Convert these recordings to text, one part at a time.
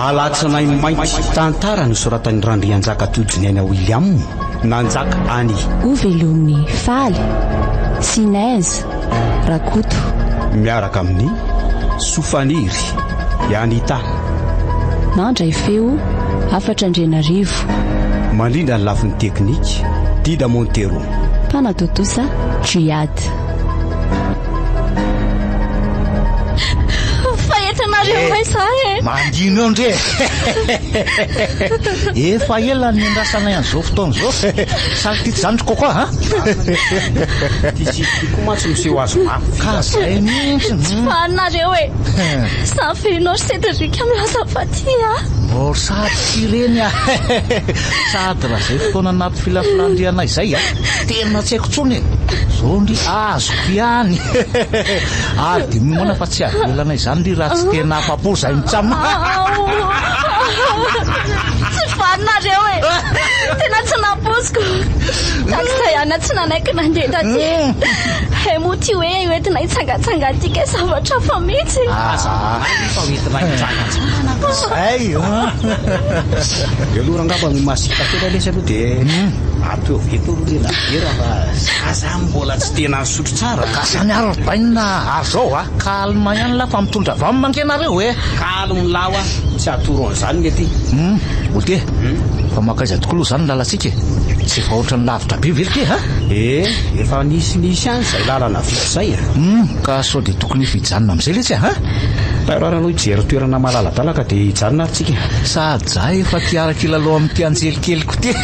Alatsinainy mainty, tantara nosoratan'i Randrianjaka Tojoniaina William, nanjaka any. Ho velomin'i Faly, Sinèse, Rakoto. Miaraka amin'i Sofaniry, Anita. Nandray feo, Hafatra Andrianarivo. Mandrindra ny lafiny teknika, Dida Montero. Mpanatontosa, Djihad. Fa entinareo Eh, aiza e? Mangina eo ndre. Efa ela ny niandrasanay an'izao fotoana izao. Sary ty tsy zany ry Coco a? Ty sipa ty koa mantsy miseho azy mafy. Ka zay mihitsy. Tsy faninareo e. Za fenao ry Cédric milaza fa tia ahy. Mor sady tsy ireny a. Sady raha zay fotoana nampifilafilan-dry anay zay a. Tena tsy haiko tsony e. Zao ndry azoko ihany. Ary dia miomana fa tsy avelanay izany ndry raha tsy tena afa-po zay mitsam. Tsy valinareo e. Tena tsy nampoiziko. Tahaka izay ihany aho tsy nanaiky nandeha taty. Hay moa ity hoe hoentina hitsangatsanga aty kay zavatra hafa mihitsy. Aza manaiky fa hoentina hitsangatsangana. Zay an. Eo aloha rangamba no masika kely lesy aloha dia ataovy eto aloha ilay labiera fa za zany mbola tsy tena nisotro tsara. Ka zany ary ry bainina ary zao a! Calme ihany lah fa mitondra vam ange nareo e! Calme lah hoa, tsy atoro an'izany ny aty. Hum, ok. Fa mankaiza tokoa aloha zany ny lalantsika e? Tsy efa ohatran'ny lavitra be ve ry ke a? Eh, efa nisinisy ihany izay lalana vita izay a! Hum, ka sao dia tokony efa hijanona amin'izay letsy a! Tairo ary aloha hijery toerana malaladalaka dia hijanona ary tsika. Sady za efa te hiaraka hilalao amin'ity anjely keliko ity.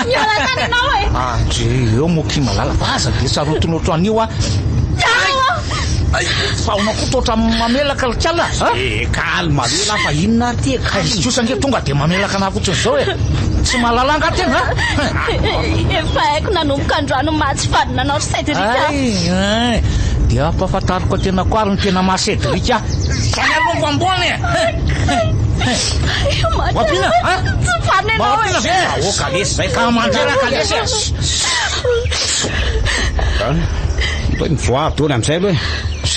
Miala tany ianao e! Andre eo moa ki malala fa aza dia sarotiny ohatran'io a! Ay! Fa ahoana koa toa ohatran'ny mamelaka ry kala a? Eh, calme aloha lah fa inona ary ity e? Ka izy kosa ange tonga dia mamelaka anah fotsiny izao e! Tsy mahalala angaha tena a? Efa haiko nanomboka androany ny maha tsy vanona anao ry Cédric a! Ay, ay! Dia ampahafantariko an-tena koa ary ny tena maha Cédric ahy. Izany aloha mba ambony e! Mampina a? Tsy vanona ianao e! Mampina ve? Aoka lesy izay Ka mandreraka lesy e! Zany. Ndao mivoaha daholo amin'izay aloha e.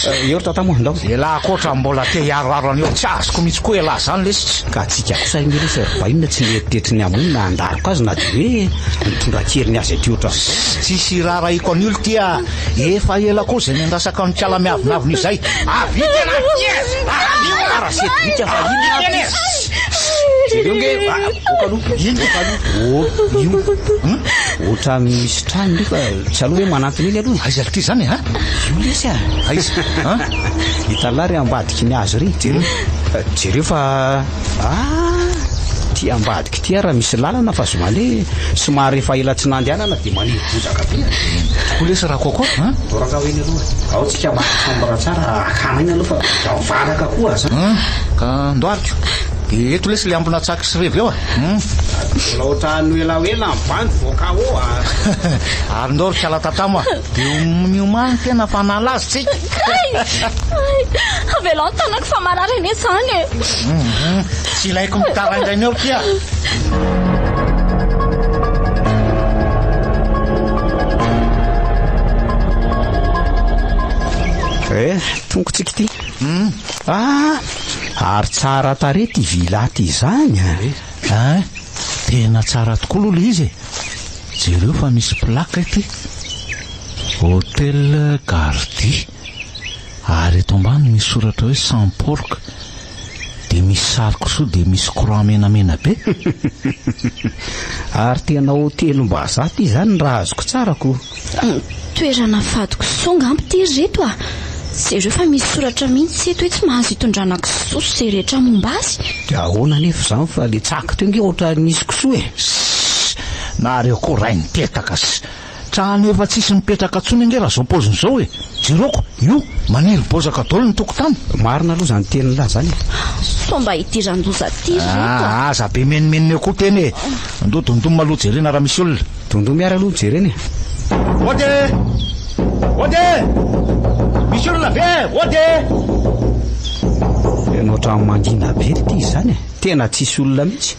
Eo ry tata moa, ndao. Elah koa ohatran'ny mbola te hiaroaro an'io tsy azoko mihitsy koa elah zany lesy. Ka antsika kosa anie lesy ry bainina tsy mieritreritra ny hamono na handaroka azy na dia hoe mitondra an-keriny azy aty ohatran'izao. Tsisy iraharahiako an'io lty a! Efa ela koa izay niandrasako an'i kala miavonavona io izay. Avia tena avia e! Avia ô! Raha Cédric fa inona ary ty? Jereo nge, boka aloha. Ino boka aloha? Oh, io. Hum? Ohatran'ny misy trano io fa tsy aleo hoe manantona eny aloha. Aiza lty izany e? Ha? Io lesy a. Aiza? Ha? Hitan'lah ry ambadiky ny hazo ry. Jereo. Jereo fa ah, ty ambadiky ty ary misy lalana fa somary somary efa ela tsy nandehanana dia maniry bozaka be. Tokoa lesy raha coco a. Doraka ho eny aloha. Ao tsika maka chambre tsara hakana aina aloha fa valaka koa aza. Hum, ka ndoariko. Dia eto lesy le ambina tsaky sy revy eo a. Hum. Mbola ohatran'ny hoelahoela ny bandy vao KO a. Ary ndao ry kala tatamo a. Dia miomàna tena fa hanala azy tsika. Kay! Ay, avelao ny tanako fa marary anie izany e. Hum, tsy ilaiko mitaraindraina eo kia. Eh, tongotsika ity. Hum. Ah, ary tsara tarehy ity villa ity izany a. Hein, tena tsara tokoa aloha ilay izy e. Jereo fa misy plaque ity. Hotel Gardi. Ary eto ambany misy soratra hoe sans porc. Dia misy sary kisoa dia misy croix menamena be. Ary tena hotelim-bazaha ity izany raha azoko tsara ko. Toerana fady kisoa angamba ity ry reto a! Jereo fa misy soratra mihitsy eto hoe tsy mahazo itondrana kisoa sy izay rehetra momba azy. Dia ahoana anefa izany fa le tsaky teo nge ohatran'ny nisy kisoa e! Sss! Nareo koa rainipetaka ss! Trano efa tsisy mipetraka tsony ange raha zao paoziny zao e! Jereo-ko, io, maniry bozaka daholo ny tokotany. Marina aloha izany tenin'lah izany e! Sao mba hidiran-doza aty ry reto a! Ah, aza be menomenona eo koa teny e! Andao dondom aloha jerena raha misy olona. Dondomy ary aloha jerena e! Ody e! Ody e! Misy olona ve e? Ody e! Tena ohatran'ny mangina be ry ty izany e! Tena tsisy olona mihitsy.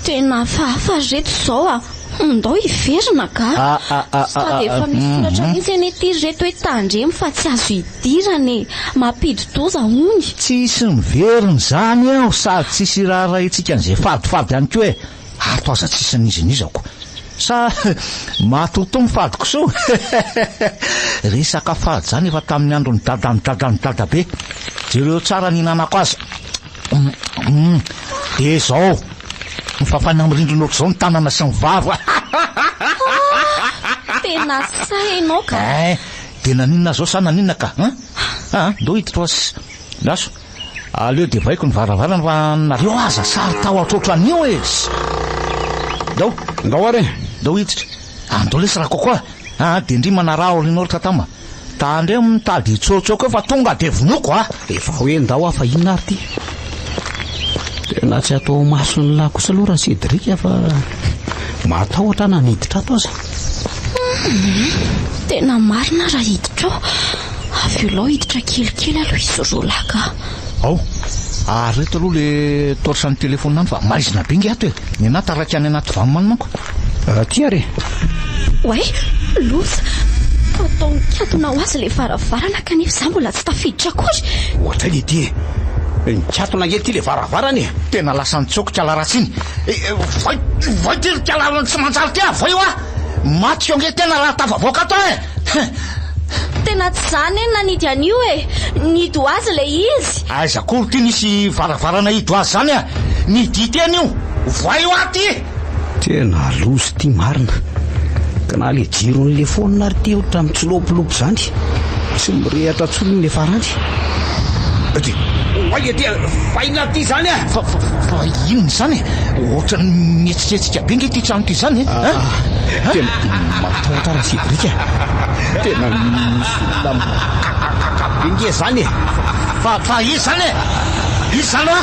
Tena hafahafa ry reto izao a! Ndao hiverina ka. Ah, ah, ah, Sady ah, efa ah, misy soratra mhm. mihitsy anie ity ry reto hoe tandremo fa tsy azo idirana e. Mampidi-doza hono. Tsisy miverina izany eo sady tsisy iraharahiantsika an'izay fadifady ihany koa e. Ato aza tsisy n'iza n'iza ko. Sa matotoa mifady kisoa? Resaka fady izany efa tamin'ny andron'ny dadan'ny dadan'ny dadabe. Jereo tsara ny hinanako azy. Dia izao, mifafaina amin'ny rindrina ohatr'izao ny tanana sy ny vava. Tena sahy ianao ka. Eh, dia naninona izao sa naninona ka? Hein? Ah, ndao hiditra ho azy. Lasa. Aleo dia vaiko ny varavarana fa nareo aza saro-tahotra ohatran'io e! Ndao, ndao ary e! Ndao hiditra. Ah, ndao lesy Rakoko a! Ah, dia ndry manaraha aorianao ry Tatama. Tandremo mitady hitsotsoka eo fa tonga dia vonoiko a! Efa hoe ndao aho fa inona ary ity? Tena tsy atao mason'ny lahy kosa aloha Ra-Cédric fa matahotra aho na niditra ato aza. Tena marina raha hiditra ao. Avelao hiditra kelikely aloha izy roalahy ka. Ao, areto aloha le torche an'ny telephone any fa maizina be nge ato e. Ny anah taraiky any anaty vam any manko. Aty ary e. Oay, loza. Atao mikatona ho azy le varavarana kanefa izaho mbola tsy tafiditra akory. Ohatray le ity e. Mikatona ange ity le varavarana e. Tena lasa nitsoaka kala ratsy iny. Vay, vay ty ry kala tsy manjary ty a, vay hoa. Matiko ange tena raha tafavoaka ato e. Tena tsy za anie no nanidy an'io e! Nihidy ho azy ilay izy! Aiza akory ity nisy varavarana hidy ho azy izany a! Nihidy teny io! Voay ho ahy ity! Tena loza ity marina! Ka na le jiron'le phone ary ity ohatra mitsilopilopy izany, tsy mirehatra intsony ny farany. Dia oay ety fa inona ity izany a! Fa fa fa inona izany e? Ohatran'ny mihetsiketsika be nge ity trano ity izany e! Ah, tena matahotra raha Cédric a! Tena misy olona mikakakaka be nge izany e! Fa fa iza izany e? Iza izany hoa?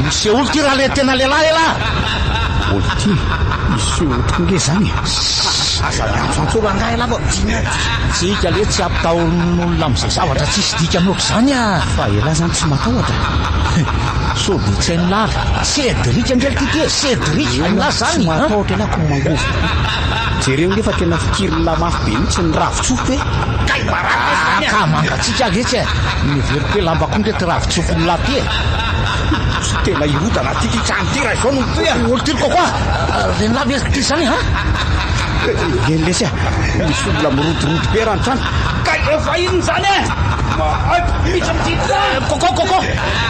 Miseho olo ity raha le tena lehilahy elah! Olo ity, miseho olo tokoa nge izany e! Aza miantsoantso rangahy elah fa Tsika le tsy ampitahorin'olona amin'izay zavatra tsisy dikany ohatr'izany a! Fa elah zany tsy matahotra? Sao dia tsy hain'lah ary? Cédric ange ry ty e! Cédric! Hain'lah zany Tsy matahotra elah ko mangovitra be. Jereo nge fa tena fikirin'lah mafy be mihitsy ny ravin-tsofiko e! Kay baraka izy zany a! Ka mangatsiaka letsy e! Noheveriko hoe lamba koa nge ty ravin-tsofin'lah ty e! Tsy tena hirodana aty ty trano ty raha izao no mitohy a! Olo ty ry Coco a! Ren'lah ve ty zany a? Eny lesy a! Misy olona mirodorodo be raha ny trano. Ka efa inona izany e? Misy mitsiky Coco, Coco,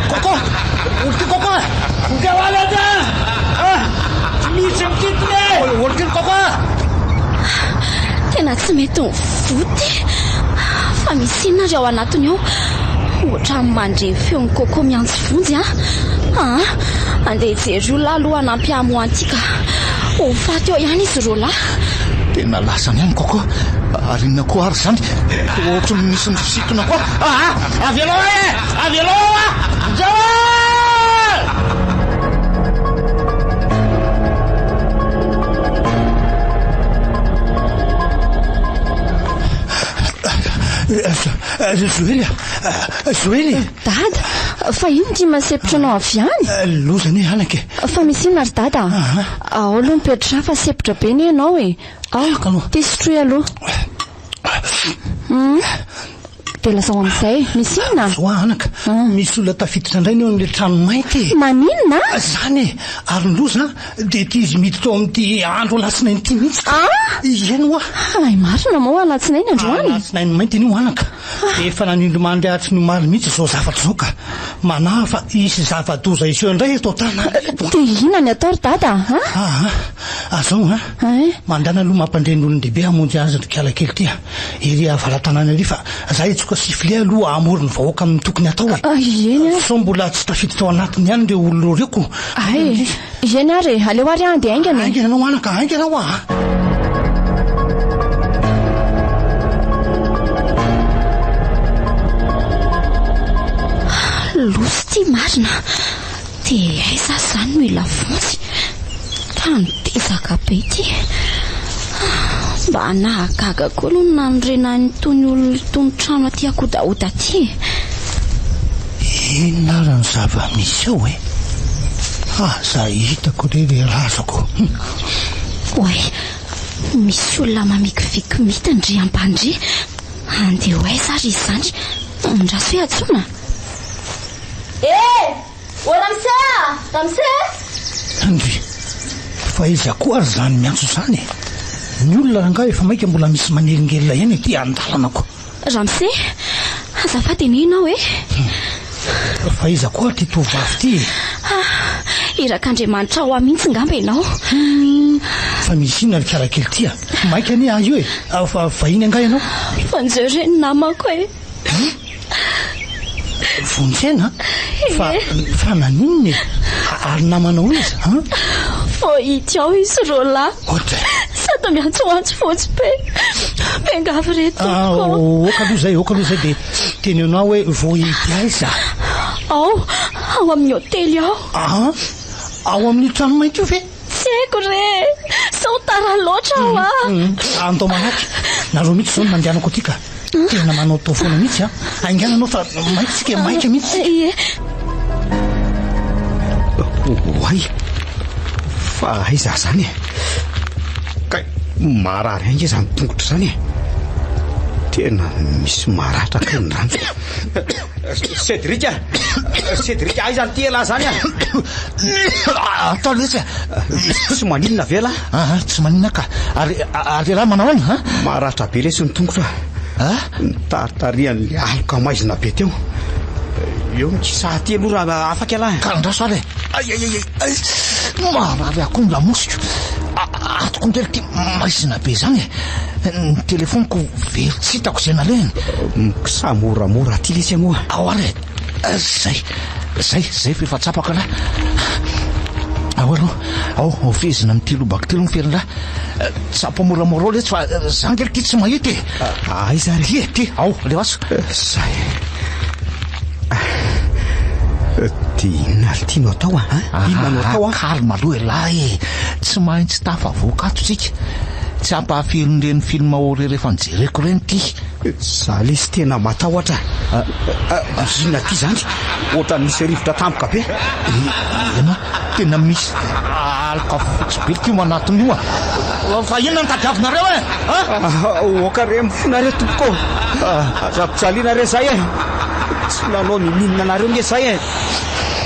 Coco, olo ty Coco a! Vonjeo ahy letsy a! Misy mitsiky e! Olo ty Coco a! Tena tsy mety mivoa ty. Fa misy inona ary ao anatiny ao? Ohatran'ny mandre feon'i Coco miantso vonjy an! Aa! Andeha hijery olona aho aloha hanampy ahy hamoha an'ity ka. Ho faty eo ihany izy roalahy. Tena lasany ihany Coco. Ary inona koa ary izany? Ohatran'ny misy misintona koa. Aa! Avelao ahy e! Avelao aho a! Vonjeo e! Joely a! Joely e! Dada, fa inona ity mahasempotra anao avy any? Loza anie anaka e! Fa misy inona ry dada? Ao aloha mipetraha fa sempotra be anie ianao e! Ao, ty sotroy aloha. Hum. Dia lazao amin'izay, misy inona? Zao anaka, misy olona tafiditra indray ny eo amin'ilay trano mainty e! Maninona? Zany e! Ary ny loza dia ity izy miditra ao amin'ity andro alatsinainy ity mihitsy ka! Ah! Eny hoa! Hay marina moa alatsinainy androany? Alatsinainy mainty anie anaka! Efa nanindry-mandry hatry ny omaly mihitsy izao zavatra izao ka! Manahy fa hisy zava-doza hiseho indray eto an-tanàna eto an! Dia inona ny atao ry dada a? Aa! Azao an! Mandana aloha mampandre ny olon-dehibe hamonjy azy ry kala kely ity a! Ery avara-tanàna ery fa za hitsoka sifflet aloha hamory ny vahoaka amin'ny tokony hatao e! Eny ary. Sao mbola tsy tafiditra ao anatiny ihany ireo olona ireo ko! Hay e! Eny ary e! Aleo ary aho handeha haingana e! Haingana ianao anaka, haingana hoa a! Loza ity marina! Dia aiza aza izany no hila vonjy? Trano betsaka be ity. Mba nahagaga koa aloha ny nanorenan'itony olona itony trano aty Ankodahoda aty e. Inona ary ny zava-misy ao e? Aza hitako re le razako. Oay, misy olona mamikiviky midina ndry ambany ndry. Andeha ho aiza ary izy izany? Andraso hoe antsoina. Eh! Ô ramose a! Ramose! Ndry! Fa iza koa ary izany miantso izany e? Ny olona rangahy efa maika mbola misy manelingelina ihany ety an-dalana ko. Ramose, azafady anie ianao e! Fa iza koa ary ity tovovavy ity e? Ah, irak'Andriamanitra ho ahy mihitsy ngamba ianao. Fa misy inona ry kalakely ity a? Maika anie ahy io e! Fa vahiny angaha ianao? Vonjeo re ny namako e! Vonjena? Fa, fa naninona e? Ary namanao iza an? Vao hita ao izy roalahy. Ohatray. Sady miantsoantso vonjy be. Miangavy re tompoko. Ah, oka aloha izay, oka aloha izay dia teneno ahy hoe vao hita aiza? Ao, ao amin'ny hotely ao. Ah, ao amin'io trano mainty io ve? Tsy haiko re! Sao tara loatra aho a! Andao malaky, nareo mihitsy izao no nandehanako aty ka. Tena manaotao foana mihitsy a! Haingana anao fa maika tsika, maika mihitsy tsika. Ie. Oay! Fa aiza izany e? Kay, marary ange izany tongotra izany e! Tena misy maratra kay ny ranjo. Cédric a! Cédric, aiza ity elah zany a? Atao letsy a! Tsy maninona ve elah? Ah, tsy maninona ka. Ary ary elah manao ahoana? Maratra be lesy ny tongotro a. Nitaritarihan'ilay aloka maizina be teo. Eo mikisa aty aloha raha afaka elah. Ka andraso ary e. Ay ay ay ay. Marary ahy koa ny lamosiko. Atoko indray ity maizina be izany e. Ny telefoniko very tsy hitako izay nalehany. Mikisa moramora aty lesy moa. Ao ary e. Zay, zay, zay fa efa tsapako lah. Ao aloha, ao, ao fehezina amin'ity lobako ity aloha ny ferin'lah. Tsapa moramora ao letsy fa za ange ity tsy mahita e. Aiza ary? Ty e, ty, ao, alefaso. Zay. Dia inona ary ity no atao a? Inona no atao a? Calme aloha ialahy e. Tsy maintsy tafavoaka ato tsika. Tsy ampahafirin'ireny film horreur efa nojereko ireny ity. Za lesy tena matahotra a. Inona ity zany? Ohatran'ny misy rivotra tampoka be. Eny tena misy aloka fotsy be ity manatona io a. Fa inona no tadiavinareo e? Oka re mifona re tompoko. Aza ampijaliana re zay e. Tsy nanao ninoninona anareo nge zay e.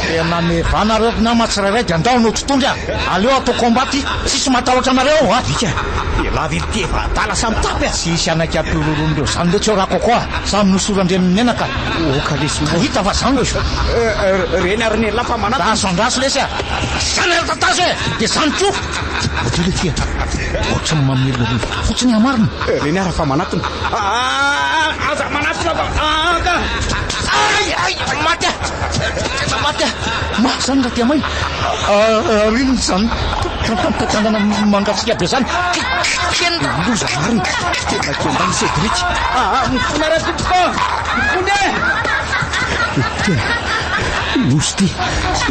Tena meva nareo ry nama tsirairay dia andao hanao tontondry a! Aleo atao combat ty, tsisy matahotra anareo ao a! Vika, elah ve ity efa adala sa mitapy a! Tsisy hanaiky hampiororon'ireo zany letsy eo ra-coco a! Samy nosoran-dreniny menaka. Oka lesy moa. Hita fa zany ko. Reny ary ny elah fa manatona. Andraso andraso lesy a! Zany ary tatazo e! Dia zany koa! Ohatry le ty a! Ohatry ny mamely rivotra fotsiny aho marina. Reny ary fa manatona. Aza manatona fa aa ka! Ay ay maty aho! Tena maty aho! Mafy izany raha tia may. Ary inona izany tanana mangatsiaka be izany? Kenda! Loza marina! Tena kenda ny Cédric. Aa mifona ra tompoko! Mifona e! Tena loza ity.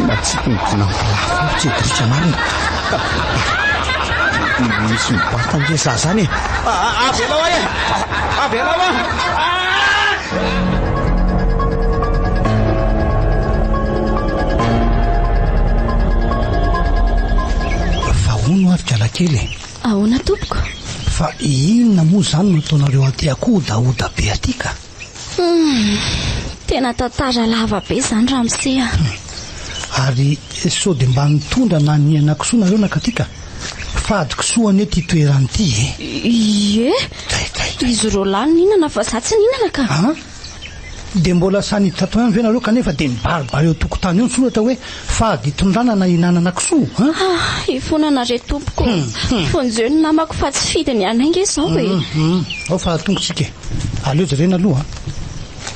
Natsipy ny vinanto lafo Cédric marina. Misy mibata ange za zany e. Avelao aho e! Avelao aho! Fa hono ary kalakely e. Ahoana tompoko? Fa inona moa izany no ataonareo aty akodahoda be aty ka? Hum, tena tantara lava be izany ramose a. Ary sao dia mba nitondra na nihinana kisoa nareo nakaty ka? Fady kisoa anie ity toerana ity e. Ie. Izy roalahy nihinana fa za tsy nihinana ka. An? Dia mbola sahy niditra tao ihany ve nareo kanefa dia mibaribary eo an-tokotany eo ny soratra hoe fady itondrana na ihinanana kisoa an? Ah, ifonana re tompoko. Vonjeo ny namako fa tsy fidiny anay nge izao e. Ao fa tonga tsika e. Aleo jerena aloha an.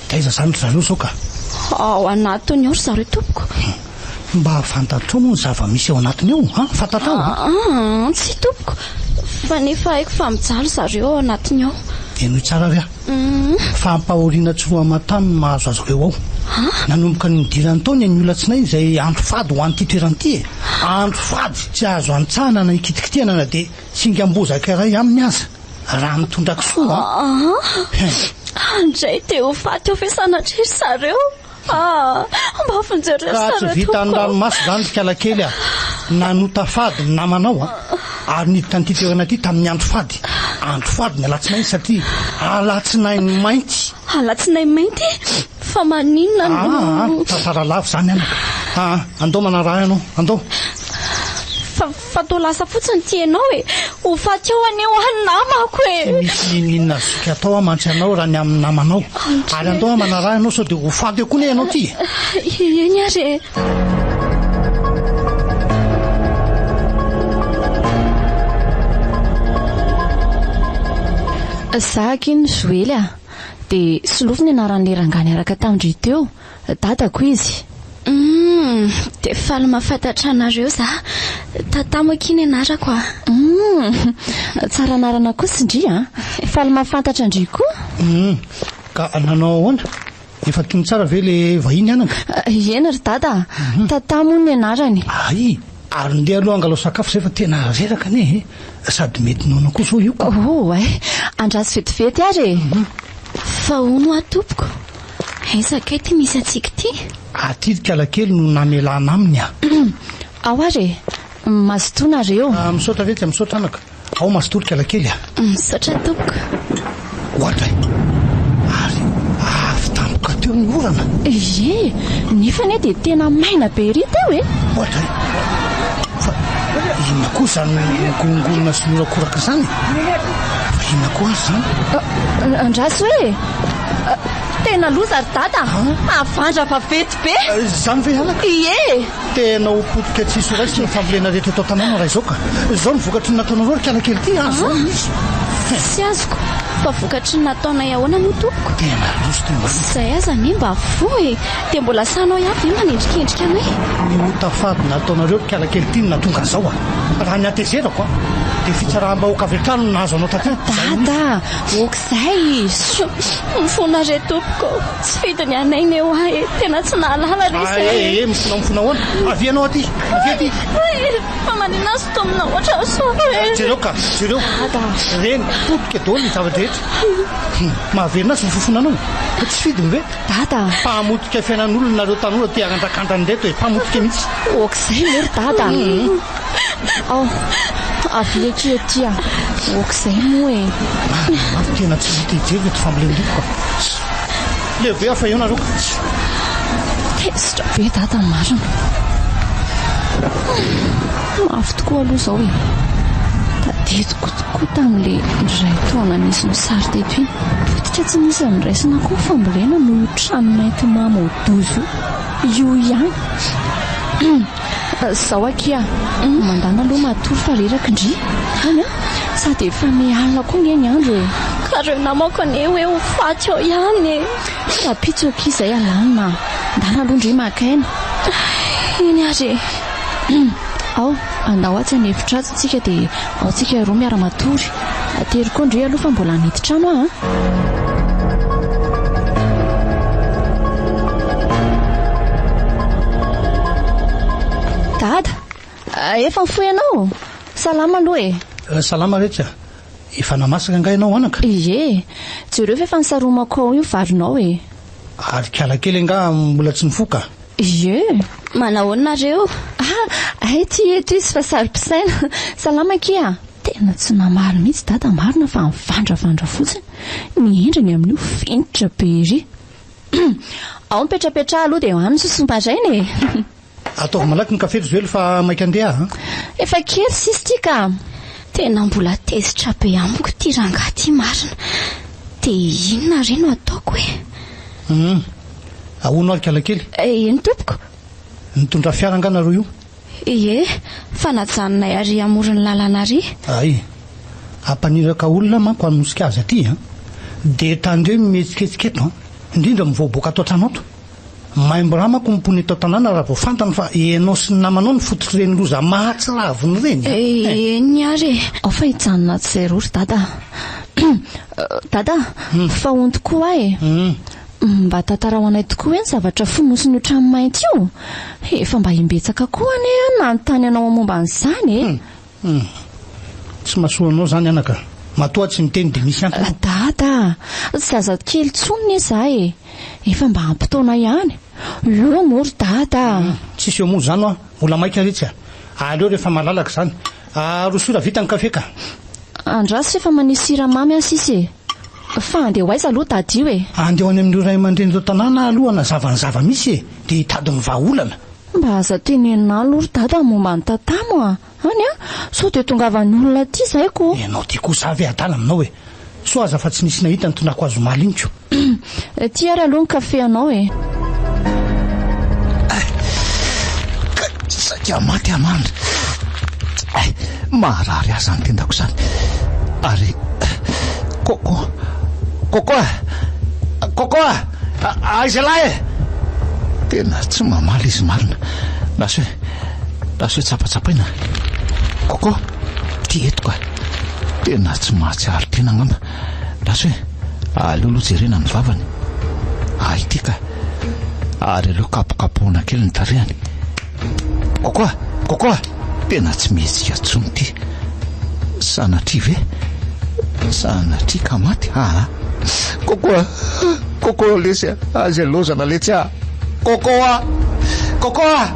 Dia aiza izany ry zareo izao ka? Ao anatiny ao ry zareo tompoko. Mba fantatrao moa ny zava-misy ao anatiny ao an? Fantatrao an? Aa, tsia tompoko. Fa nefa haiko fa mijaly zareo ao anatiny ao. Henoy tsara ary aho. Fampahoriana tsy roa aman-tany no mahazo azy ireo ao. Nanomboka ny nidirany tao ny anio alatsinainy izay andro fady ho an'ity toerana ity e! Andro fady tsy azo antsahana na ikitikitihana na dia singam-bozaka iray aminy aza raha mitondra kisoa an! Andray te ho faty eo ve sanatria ry zareo? Ah! Mba vonjeo ry Ka tsy zareo vitan'ny tompoko. ranomaso izany ry kalakely a! Nanota fady ny namanao a! Ary niditra an'ity toerana ity tamin'ny andro fady. Andro fady ny alatsinainy satria alatsinainy mainty. Alatsinainy mainty? Fa maninona no. Aa, tantara lava izany anaka. Aa, andao manaraha ianao, andao. Fa, fa toa lasa fotsiny ity ianao e. Ho faty ao anie hoa ny namako e. Tsy misy n'inon'inona azoko atao aho mantsy anao raha ny amin'ny namanao. Ary andao aho manaraha ianao sao dia ho faty eo koa anie ianao ity e. Eny ary e. Za aky iny Zoely a! Dia solofo ny anaran'ilay rangahy niaraka tamin-dry teo, dadako izy. Humm, dia faly mahafantatra anareo za. Tatamo akia ny anarako a. Humm, tsara anarana kosa ndry a! Faly mahafantatra an-dry koa. Humm, ka nanao ahoana? Efa tony tsara ve le vahiny anaka? Eny ry dada a! Tata moa ny anarany. Hay! Ary ndeha aloha angalao sakafo zay fa tena reraka anie e! Sady mety noana koa zao io ka. Oay! Andraso vetivety ary e! Fa hono hoa tompoko, aiza kay ty misy antsika ity? Aty ry kalakely no namelana aminy a! Ao ary e! Mazotoa nareo. Misaotra retsy a, misaotra anaka. Ao mazotoa ry kalakely a! Misaotra tompoko. Oadray! Ary avy tampoka teo ny orana. Ie, nefa anie dia tena maina be ery teo e! Oadray! Fa inona koa izany migongonona sy mihorakoraka izany e? Fa inona koa ary izany? Andraso e! Tena loza ry dada! Havandra vaventy be! Izany ve anaka? Ie! Tena ho potika tsy hisy ho raisina ny fambolena rehetra eto an-tanàna raha izao ka! Izao no vokatry ny nataonareo ry kalakely ity a! Izao no izy! Tsy azoko, fa vokatry ny nataonay ahoana moa tompoko? Tena loza ity marina. Izay aza anie mba voa e! Dia mbola sahinao ihany ve manendrikendrika anay? Ny ota fady nataonareo ry kalakely ity no nahatonga an'izao a! Raha ny hatezerako a! Dia fitsaram-bahoaka avy hatrany no nahazo anao taty! Dada! Ok'izay! Mifona re tompoko! Tsy fidiny anay ny eo ahy e! Tena tsy nahalala re izay e! Ae e! Mifona mifona ahoana? Avia ianao aty! Avia aty! Fa maninona azy tomina ohatran'izao e? Jereo ka! Jereo! Reny, potika daholo ny zava-drehetra! Mahaverina azy ny fofonanao? Tsy fidiny ve? Dada! Mpamotika fiainan'olona nareo tanora te hanandrakandra an'ireto e! Mpamotika mihitsy! Ok'izay moa ry dada! Ao, avia akia aty a! Ok'izay moa e! Marina mafy tena tsy hita hijery ireto fambolen-drivoka ka! Leo be aho fa eo nareo ka! Tezitra be dada marina. Mafy tokoa aloha izao e! Tadidiko tokoa tamin'ilay iray taona nisy nisary teto iny. Potika tsy nisy noraisina koa ny fambolena noho io trano mainty mamoa-doza io. Io ihany. Zao akia, mandana aloha matory fa reraka ndry. Any an! Sady efa miha-alina koa nge ny andro e. Ka reo namako anie hoe ho faty ao ihany e. Rahampitso akia izay alamina a. Ndana aloha ndry maka aina. Eny ary e. Ao, andao atsy an'efitra atsy tsika dia ao tsika roa miara-matory. Atery koa ndry aloha fa mbola hamidy trano aho a. Dada, efa nifoha ianao? Salama aloha e. Salama retsy a. Efa namasaka angaha ianao anaka? Ie, jereo fa efa nisaromako ao io varinao e. Ary kalakely angaha mbola tsy nifoha ka? Ie. Manahoana nareo? Ah, hay ity eto izy fa saro-pisaina. Salama akia. Tena tsy namaly mihitsy dada marina fa nivandravandra fotsiny. Ny endriny amin'io finitra be ery. Ao mipetrapetraha aloha dia any sosoa-maraina e. Ataovy malaky ny kafe ry Zoely fa maika andeha aho an. Efa kely sisa ity ka. Tena mbola tezitra be amiko ity rangahy ity marina. Dia inona re no ataoko e? Hum. Ahoana ary kalakely? Eny tompoko. Nitondra fiara angaha nareo io? Ie, fa najanonay ary amoron'ny lalana ary. Hay. Hampaniraka olona manko hanosika azy aty an. Dia tandremo mihetsiketsika eto an. Indrindra mivoaboaka ato an-trano ato. Maimbo rà manko ny mponina eto an-tanàna raha vao fantany fa ianao sy ny namanao no fototr'ireny loza mahatsiravina ireny an. Eny ary e. Ao fa hijanona atsy zéro ry dada a. Dada, fa hono tokoa aho e. Mba tantarao anay tokoa hoe ny zavatra fonosin'io trano mainty io? Efa mba imbetsaka koa anie aho nanontany anao momba an'izany e. Hum. Tsy mahasoa anao izany anaka. Matoa tsy miteny dia misy antony. Dada a! Zaza kely intsony ne za e! Efa mba ampy taona ihany. Eo moa ry dada a! Tsisy eo moa izany hoa. Mbola maika retsy a! Aleo rehefa malalaka izany. Arosoy raha vita ny kafe ka. Andraso efa manisy siramamy aho sisa e. Fa andeha ho aiza aloha dada io e? Andeha ho any amin'ireo ray aman-dreny ireo tanàna aho aloha hanazava ny zava-misy e, dia hitady ny vahaolana. Mba aza tenenina aloha ry dada ny momba ny tatamo a! Any a! Sao dia tongavan'ny olona aty izay ko! Ianao ty kosa ve adala aminao e! Soa aza fa tsy nisy nahita nitondrako azy omaly iny ko! Ity ary aloha ny kafe anao e! Ka saika maty aho marina! Maharary ahy izany tendako izany! Ary Coco! Coco a! Coco a! Aiza ialahy e! Tena tsy mamaly izy marina! Lasa hoe. Lasa hoe tsapatsapaina. Coco, ty eto ka. Tena tsy mahatsiaro tena angamba. Lasa hoe aleo aloha jerena ny vavany. Ay ty ka. Ary aleo kapokapohana kely ny tarehany. Coco a! Coco a! Tena tsy mihetsika intsony ty. Sanatria ve? Sanatria ka maty? Aa. Coco a! Coco lesy a! Aza lozana letsy a! Coco a! Coco a!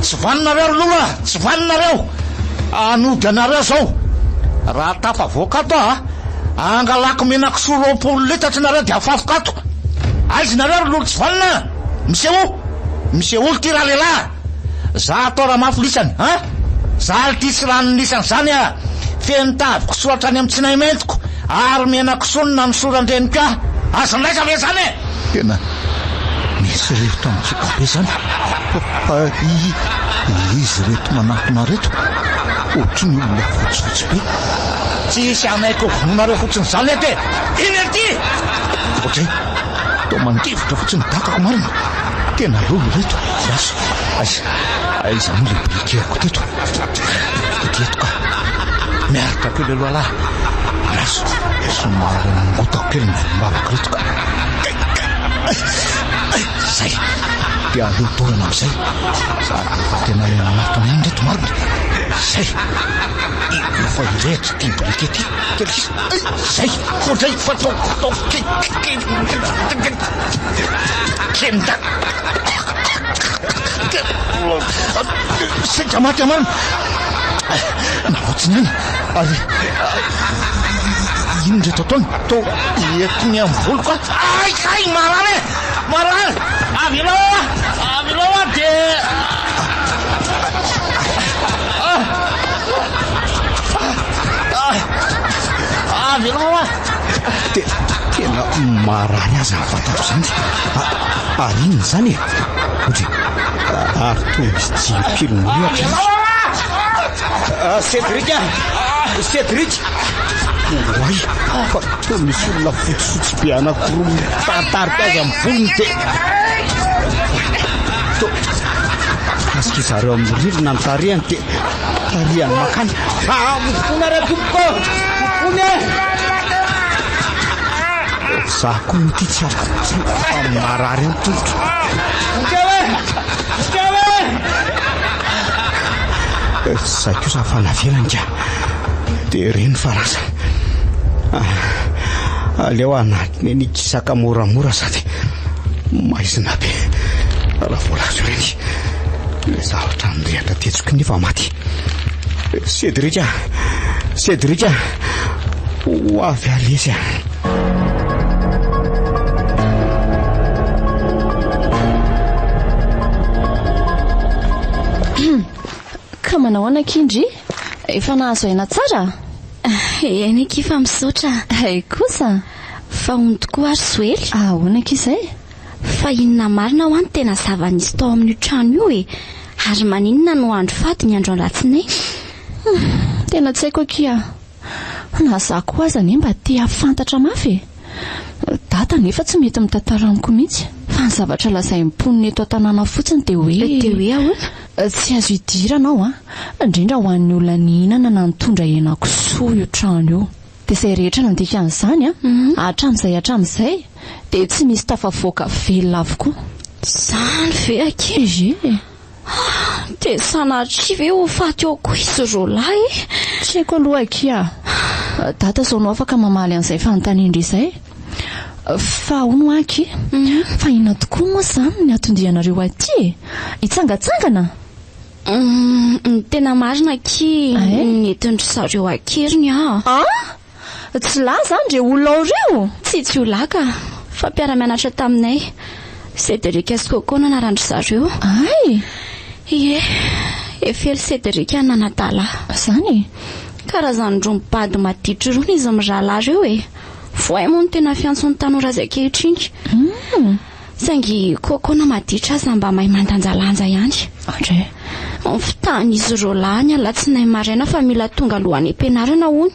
Tsy vanona nareo ry lolo a! Tsy vanona nareo! Hanody anareo zao! Raha tafavoaka ato aho a! Hangalako menakisoa 20 litatra nareo dia afafiko ato! Aiza nareo ry lolo tsy vanona a! Misehoa! Misehoa ity ralehilahy a! Za atao ramafy lisany a! Za lty tsy lanin'ny lisany zany a! Feno tavy kisoa hatrany amin'ny tsinay maintiko ary menakisoa no nanosoran-dreniko ahy! Aza lainga ve zany e! Tena misy rivotra mitsoka be zany fa izy reto manatona reto ohatry ny olona fotsifotsy be. Tsy hisy hanaiky ho vonoinareo fotsiny zany eto e! Iny aty! Ohatray, toa mandifotra fotsiny ny dakako marina. Tena lolo ireto. Lasa, aiza, aiza moa ilay briquet-ko teto? Ity eto ka. Miaritra kely aloha lahy. Lasa, somary nongotako kely ny volombavako ireto ka. Kay, kay, ay, zay. Dia aleo dorana amin'izay. Sady efa tena le nanatona ihany ireto marina. Zay. Efa hirehitra ity briquet ity. Kely sisa. Ay, zay. Ohatray fa tao, tao, kely, kely, kely, kenda. Saika maty aho marina. Narotsiny ihany. Ary inona ireto ataony? Toa entiny amin'ny voloko aho. Ay, ay, marary e! Marary! Avelao aho! Avelao aho dia... Avelao aho! Dia tena marary aza ny vatako izany. Ary inona izany e? Ohatry, ary toa misy jiro kely mirehatra izy. Cédric a! Cédric! Oay, fa toa misy olona fotsifotsy be anankiroa mitaritarika azy amin'ny volony dia... Toa mikasika zareo amin'ny rindrina ny tarehiny dia tarihany mankany. Ah, mifona re tompoko! Mifona e! Za koa moa ity tsy afaka fa marary any tongotra. Vonjeo e! Vonjeo e! Zay kosa fa navelany ka. Dia reny fa lasa. Aleo anatiny eny hikisaka moramora sady maizina be. Raha voalaza ireny. Ilay zavatra nirehatra tetsy koa nefa maty. Cédric a! Cédric a! Ho avy aho lesy a! Ka manao ahoana akia ndry? Efa nahazo aina tsara? Eny akia fa misaotra. Hay kosa! Fa hono tokoa ary Zoely? Ahoana akia izay? Fa inona marina hoa no tena zava-nisy tao amin'io trano io e? Ary maninona no andro fady ny andro alatsinainy? Hum, tena tsy haiko akia. Na za koa aza anie mba te hahafantatra mafy e! Dada anefa tsy mety mitantara amiko mihitsy, fa ny zavatra lazain'ny mponina eto an-tanàna fotsiny dia hoe. Dia hoe ahoana? Tsy azo idirana ao an! Indrindra ho an'ny olona nihinana na nitondra henakisoa io trano io. Dia izay rehetra nandika an'izany an, hatramin'izay hatramin'izay, dia tsy misy tafavoaka velona avokoa. Izany ve akia? Ie. Ah, dia sanatria ve ho faty ao koa izy roalahy e? Tsy haiko aloha akia. Dada izao no afaka mamaly an'izay fanontanian-dry izay. Fa hono hoa akia, fa inona tokoa moa izany ny anton-dianareo aty e? Hitsangatsangana? Ny tena marina akia nentin-dry zareo an-keriny aho. An! Tsy lahy izany ireo olona ao ireo? Tsy jiolahy ka! Fa mpiara-mianatra taminay. Cédric sy Coco no anaran-dry zareo. Hay! Ie, Efely Cédric no nanadala ahy. Izany e? Karazan-droa mibady maditra irony izy mirahalahy ireo e! Voay moa no tena fiantson'ny tanora azy ankehitriny. Saingy Coco na maditra aza mba mahay mandanjalanja ihany. Andre. Nifitahan'izy roa lahy ny alatsinainy maraina fa mila tonga aloha any am-pianarana hono,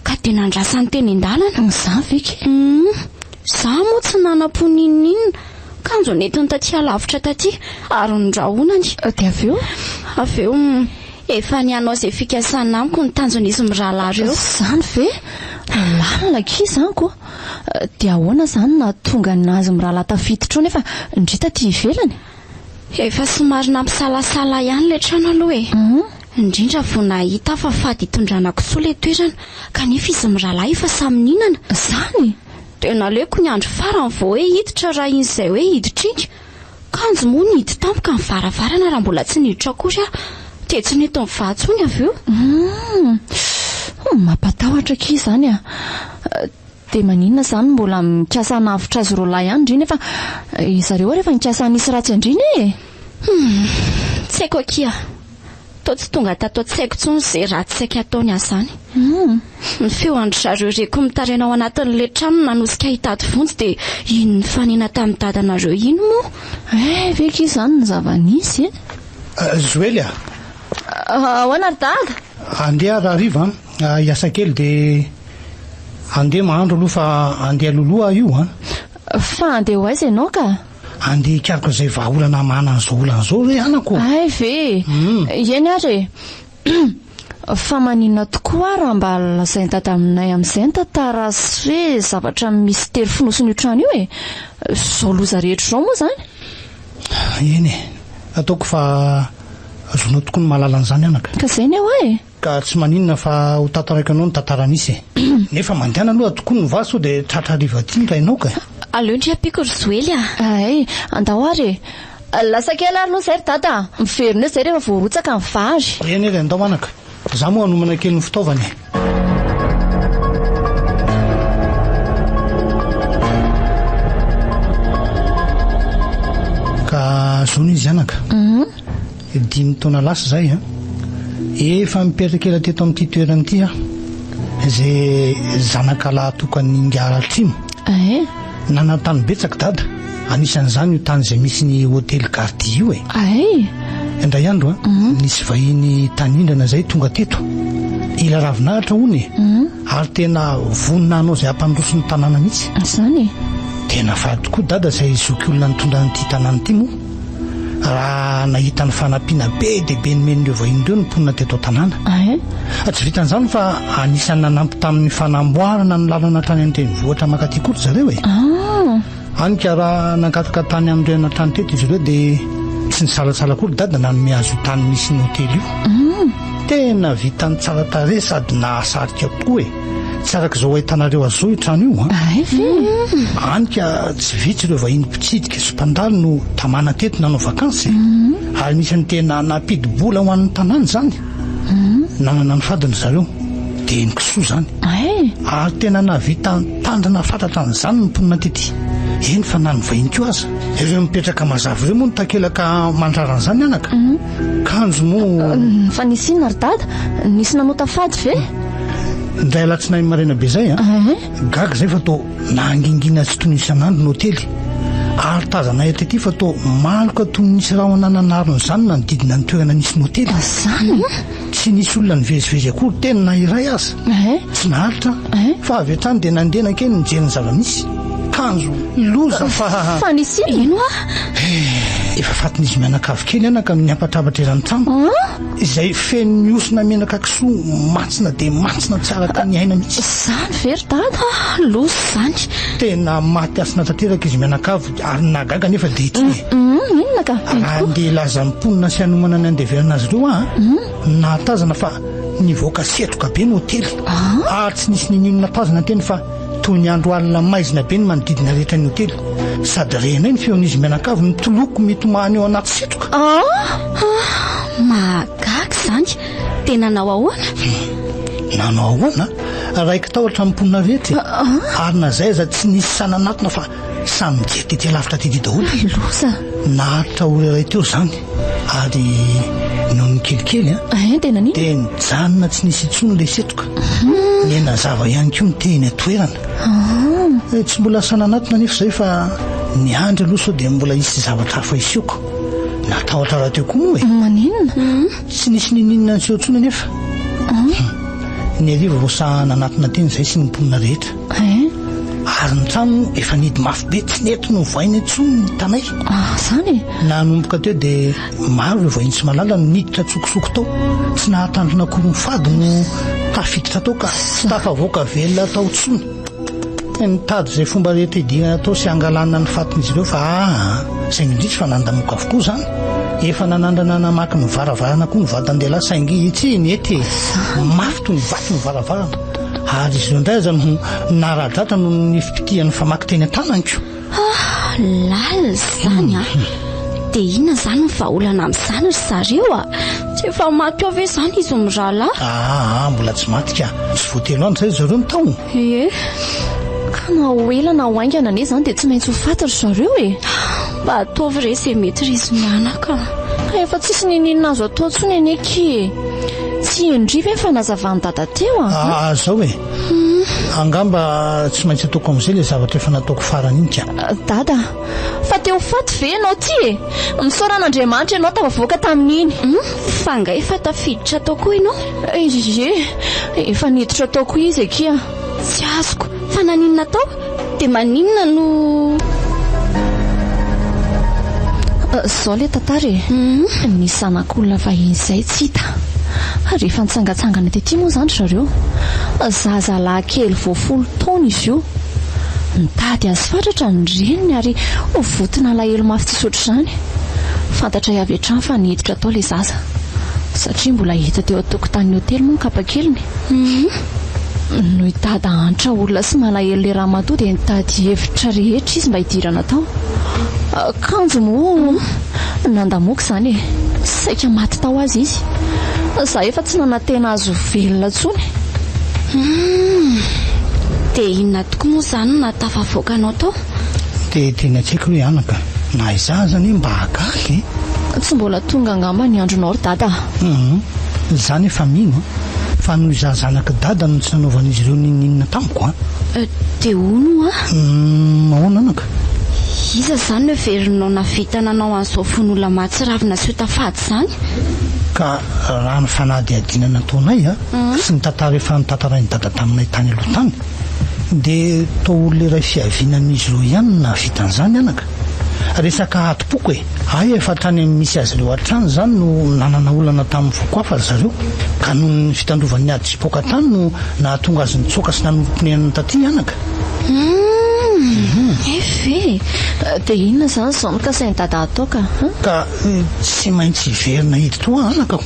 ka dia nandrasany teny an-dalana. Izany ve kay? Hum, izaho moa tsy nanam-po n'inon'inona, kanjo nentiny taty alavitra taty ary norahonany. Dia avy eo? Avy eo, efa ny hanao izay fikasana amiko ny tanjon'izy mirahalahy ireo. Izany ve? Lalina akia izany ko! Dia ahoana izany nahatonga an'azy mirahalahy tafiditra ao nefa ndry taty ivelany? Efa somary nampisalasala ihany ilay trano aloha e! Indrindra vao nahita aho fa fady hitondrana kisoa ilay toerana, kanefa izy mirahalahy efa samy nihinana. Izany? Dia naleoko ny andro farany vao hoe hiditra raha iny izay hoe hiditra iny. Kanjo moa nihidy tampoka ny varavarana raha mbola tsy niditra akory aho, dia tsy nety nivaha intsony avy eo. Humm! Mampatahotra akia izany a! Dia maninona izany mbola mikasa hanavotra azy roalahy ihany ndry nefa zareo ary efa nikasa hanisy ratsy an-dry anie e! Humm! Tsy haiko akia. Toa tsy tonga tato an-tsaiko intsony izay ratsy saika hataony ahy izany. Ny feo an-dry zareo reko mitaraina ao anatin'ilay trano nanosika ahy hitady vonjy dia iny nifanena tamin'ny dadanareo iny moa. Eh, ve akia izany ny zava-nisy e? Zoely a! Ahoana ry dada? Andeha aho rahariva an, hiasa kely dia andeha mahandro aloha fa andeha alohaloha aho io an. Fa andeha ho aiza ianao ka? Andeha hikaroka izay vahaolana hamahana an'izao olana izao ve anako? Hay ve? Eny ary e! Fa maninona tokoa ary raha mba lazain'i Dada aminay amin'izay ny tantara sy hoe zavatra mistery fonosin'io trano io e? Izao loza rehetra izao moa izany? Eny e! Ataoko fa zonao tokoa ny mahalala an'izany anaka. Ka izay ny ao e! Ka tsy maninona fa ho tantaraiko anao ny tantara nisy e. Nefa mandehana aloha tokoa ny vazo sao dia tratra hariva aty ny rainao ka. Aleo ndry ampiako ry Zoely a! Hay, andao ary e. Lasa kely ary aloha izay ry Dada a! Miverina eo izay rehefa voarotsaka ny vary. Eny ry andao anaka. Za moa hanomana kely ny fitaovana e. Ka zao no izy anaka. Dimy taona lasa izay an, efa mipetraka ela teto amin'ity toerana ity aho, izay zanaka lahy tokan'ny Ingahy Ratrimo. Eh? Nanan-tany betsaka dada, anisan'izany io tany izay misy ny hotely Gardi io e. Ay! Indray andro an, mhm. nisy vahiny tanindrana izay tonga teto. Ila ravinahitra hono e. Mhm. Ary tena vonona hanao izay hampandroso ny tanàna mihitsy. Izany e. Tena faly tokoa dada izay zokiolona nitondra an'ity tanàna ity moa. Raha nahita ny fanampiana be dia be nomen'ireo vahiny ireo ny mponina teto an-tanàna. Tsy vitan'izany fa anisan'ny nanampy tamin'ny fanamboarana ny lalana hatrany an-drenivohitra mankaty koa ry zareo e. Hany ka raha nangataka tany hanorenana trano teto izy ireo dia tsy nisalatsala akory Dada nanome azy io tany misy ny hotely io. Tena vitany tsara tarehy sady nahasarika tokoa e. Tsy araka izao ahitanareo azy izao io trano io an. Hay ve? Hany ka tsy vitsy ireo vahiny mpitsidika sy mpandalo no tamana teto nanao vakansy e. Ary anisan'ny tena nampidi-bola ho an'ny tanàna izany. Nanana ny fadiny ry zareo, dia ny kisoa izany. Ary tena nahavita nitandrina fatratra an'izany ny mponina tety. Eny fa na ny vahiny koa aza. Ireo mipetraka mazava ireo moa no takelaka mandrara an'izany anaka. Kanjo moa. Fa nisy inona ry dada? Nisy nanota fady ve? Indray alatsinainy maraina be izay an! Gaga izay fa toa nangingina tsy toy ny isan'andro ny hotely. Ary tazanay aty fa toa maloka toy ny nisy rahona nanarona izany nanodidina ny toerana nisy ny hotely. Izany? Tsy nisy olona nivezivezy akory teny na iray aza. Tsy naharitra fa avy hatrany dia nandeha nankeny nijery ny zava-misy. Kanjo loza fa. Fa nisy inona? Ino hoa? Efa fatin'izy mianakavy kely anaka no niampatrapatra eran'ny trano. Izay feno mihosona menaka kisoa mantsina dia mantsina tsy araka ny aina mihitsy. Izany ve ry dada? Loza izany. Tena maty hasina tanteraka izy mianakavy ary ny nahagaga anefa dia ity e. Inona ka? Raha andeha hilaza ny mponina sy hanomana ny handevenana azy ireo aho, nahatazana fa nivoaka setroka be ny hotely. Ary tsy nisy n'inon'inona tazana teny fa toy ny andro alina maizina be ny manodidina rehetra ny hotely. Sady renay ny feon'izy mianakavy mitoloko mitomany ao anaty setroka. Ah! Mahagaga izany. Dia nanao ahoana? Nanao ahoana? Raiki-tahotra ny mponina rehetra e. Ary na izay aza tsy nisy sahy nanatona fa samy nijery tety alavitra tety daholo. Hay loza! Naharitra ora iray teo izany ary nony kelikely an, Hein, dia naninona? dia nijanona tsy nisy intsony ilay setroka. Niha-nazava ihany koa ny teny an-toerana. Eh, Tsy mbola sahy nanatona anefa izay fa niandry aloha sao dia mbola hisy zavatra hafa hiseho ko. Natahotra rahateo koa moa e. Maninona? Tsy nisy n'inon'inona niseho intsony anefa. Ny hariva vao sahy nanatona teny izahay sy ny mponina rehetra. Ary ny trano efa nihidy mafy be, tsy nety novaina intsony ny hitanay. Ah, izany e? Nanomboka teo dia maro ireo vahiny tsy mahalala no niditra an-tsokosoko tao. Tsy nahatandrina akory ny fady no tafiditra tao ka tsy tafavoaka velona tao intsony. Nitady izay fomba rehetra hidirana tao sy hangalana ny fatin'izy ireo fa aa, saingy indrisy fa nandamoka avokoa izany. Efa nanandrana namaky ny varavarana koa ny vatan-dehilahy saingy tsy nety e! Mafy toy ny vato ny varavarana ary izy ireo indray aza no nara-dratra noho ny fipitihan'ny famaky teny an-tananko. Ah, lalina izany an! Dia inona izany ny vahaolana amin'izany ry zareo a? Tsy efa maty ao ve izany izy mirahalahy? Aa, mbola tsy maty ka! Tsy vao telo andro izay ry zareo no tao. Ie. Ka na ho ela na ho haingana anie izany dia tsy maintsy ho faty ry zareo e! Mba ataovy re izay mety ry izy mianaka a! Ka efa tsisy n'inon'inona azo atao intsony anie akia e! Tsy henon-dry ve ny fanazavan'i Dada teo a? Aa, izao e! Angamba tsy maintsy ataoko amin'izay ilay zavatra efa nataoko farany iny ka. Dada, fa te ho faty ve ianao ity e? Misaora an'Andriamanitra ianao tafavoaka tamin'iny. Hum, fa angaha efa tafiditra tao koa ianao? Ie, efa niditra tao koa izy akia. Tsy azoko, fa naninona tao? Dia maninona no. Izao ilay tantara e. Nisy zanak'olona vahiny izay tsy hita. Rehefa nitsangantsangana tety moa izany ry zareo. Zazalahy kely vao folo taona izy io. Nitady azy fatratra ny reniny ary voton'alahelo mafy tsisy ohatr'izany. Fantatray avy hatrany fa niditra tao ilay zaza. Satria mbola hita teo an-tokotanin'ny hotely moa ny kapakeliny. Noho i Dada antra olona sy malahelo ilay ramatoa dia nitady hevitra rehetra izy mba hidirana tao. Kanjo moa nandamoaka izany e! Saika maty tao aza izy. Izaho efa tsy nanantena azy ho velona intsony. Humm! Dia inona tokoa moa izany no nahatafavoaka anao tao? Dia tena tsy haiko hoe anaka, na izaho aza anie mba gaga e! Tsy mbola tonga angamba ny andronao ry Dada a! Humm! Izaho nefa mino an! Fa noho izaho zanak'i Dada no tsy nanaovan'izy ireo n'inon'inona tamiko an! Dia hono hoa? Humm, ahoana anaka? Iza izany no heverinao nahavita nanao an'izao vono olona mahatsiravina sy ota fady izany? Ka raha ny fanadihadiana nataonay an, sy ny tantara efa notantarain'i Dada taminay tany aloha tany, dia toa olona iray fiaviana amin'izy ireo ihany no nahavita an'izany anaka. Resaka adim-poko e! Hay efa hatrany amin'ny misy azy ireo hatrany izany no nanana olana tamin'ny foko hafa ry zareo, ka noho ny fitandrovany ny ady sy poaka tany no nahatonga azy nitsoaka sy nanorim-ponenana taty anaka. Humm! Hay ve e! Dia inona izany izao no kasain'i Dada hatao ka? Ka tsy maintsy hiverina hiditra ao anaka ko!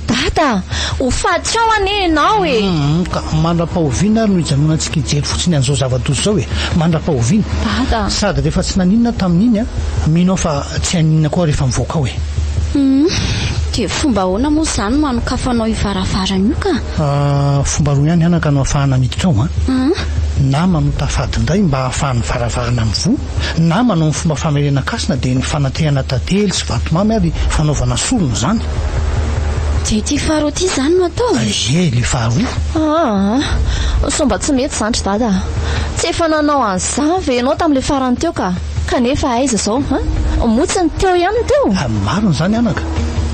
Dada! Ho faty ao anie ianao e! Humm! Ka mandra-pahoviana ary no hijanonantsika hijery fotsiny an'izao zava-doza izao e? Mandra-pahoviana? Dada! Sady rehefa tsy naninona tamin'iny an, mino aho fa tsy haninona koa rehefa mivoaka ao e! Humm! Dia fomba ahoana moa izany no hanokafanao io varavarana io ka? Fomba roa ihany anaka no ahafahana miditra ao an! Na manota fady indray mba hahafahan'ny varavarana mivoha, na manao ny fomba famerenan-kasina dia ny fanatrehana tantely sy vatomamy ary fanaovana sorona izany. Dia ity faharoa ity izany no atao? Ie, ilay faharoa. Aa, sao mba tsy mety izany ry dada a! Tsy efa nanao an'izany ve ianao tamin'ilay farany teo ka? Kanefa aiza izao an? Moa tsy ny teo ihany no teo? Marina izany anaka,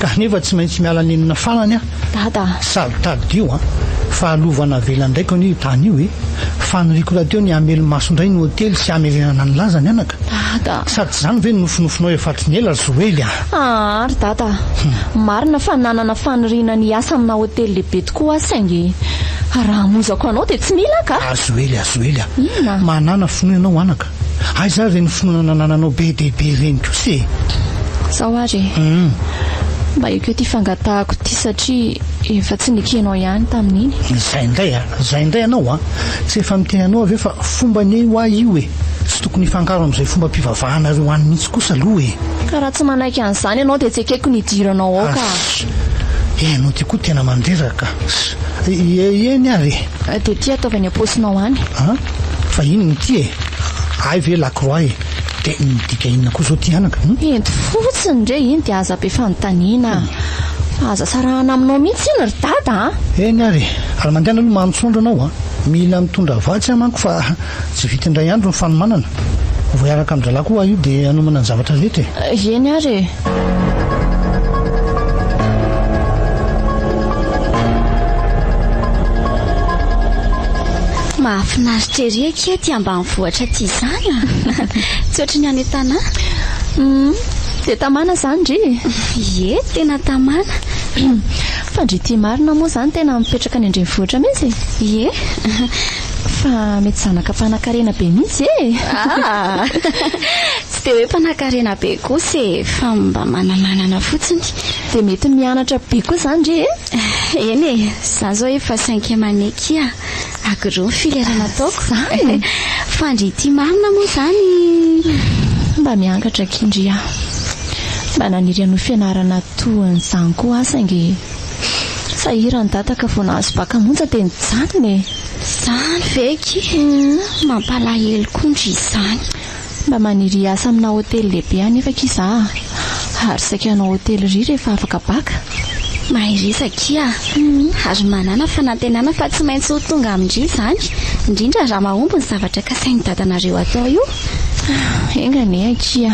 kanefa tsy maintsy miala nenina farany aho. Dada a! Sady tadidio an, fa lova navelan-draiko anie io tany io e! Faniriako rahateo ny hamelo-maso indray ny hotely sy hamerenana ny lazany anaka. Dada a! Sady tsy izany ve no nofinofinao efa hatry ny ela ry Zoely a! Aa ry Dada a! Marina fa nanana faniriana ny hiasa amina hotely lehibe tokoa aho saingy raha hamonjako anao dia tsy mila ka! A Zoely a! Zoely a! Inona? Manàna finoana ianao anaka. Aiza ary ireny finoana nanananao be dia be ireny kosa e? Izao ary e! Mba ekeo ity fangatahako ity satria. Efa tsy nekenao ihany tamin'iny. Izay indray a! Izay indray ianao a! Tsy efa miteny anao aho ve fa fomba anie io ahy io e! Tsy tokony hifangaro amin'izay fombam-pivavahanareo any mihitsy kosa aloha e! Ka raha tsy manaiky an'izany ianao dia tsy ekeko ny hidiranao ao ka! Ss! Ianao ity koa tena mandreraka ka! Ss! Eny ary e! Dia ity ataovy any am-paosinao any. An! Fa inona ity e? Hay ve la croix e! Dia midika inona koa izao ity anaka? Hum? Ento fotsiny re iny dia aza be fanontaniana. Fa aza sarahana aminao mihitsy iny ry dada a! Eny ary e! Ary mandehana aloha mantsondro anao a! Mila mitondra vatsy aho manko fa tsy vita indray andro ny fanomanana. Vao hiaraka amin-drahalahy koa aho io dia hanomana ny zavatra rehetra e! Eny ary e! Mahafinaritra ery akia aty ambanivohitra aty izany a! Tsy ohatry ny any an-tanà. Hum, dia tamana izany ndry e? Ie, tena tamana. Fa ndry ity marina moa izany tena mipetraka any an-drenivohitra mihitsy e? Ie. Fa mety zanaka mpanan-karena be mihitsy e! Ah! Tsy dia hoe mpanan-karena be kosa e, fa mba manamanana fotsiny. Dia mety mianatra be koa izany ndry e? Eny e, za izao efa cinquième année kia. Agro ny filière nataoko. Zany? Fa ndry ity marina moa izany. Mba miangatra akia ndry aho. Mba naniry hanohy fianarana toa an'izany koa aho saingy sahirana dada ka vao nahazo bac monja dia nijanona e. Izany ve akia? Mampalahelo koa ndry izany. Mba maniry hiasa amina hotely lehibe anefa akia za a! Ary saika hanao hôtellerie rehefa afaka bac. Mahereza akia a! Ary manàna fanantenana fa tsy maintsy ho tonga amin-dry izany, indrindra raha mahomby ny zavatra kasain'i dadanareo atao io. Enga anie akia.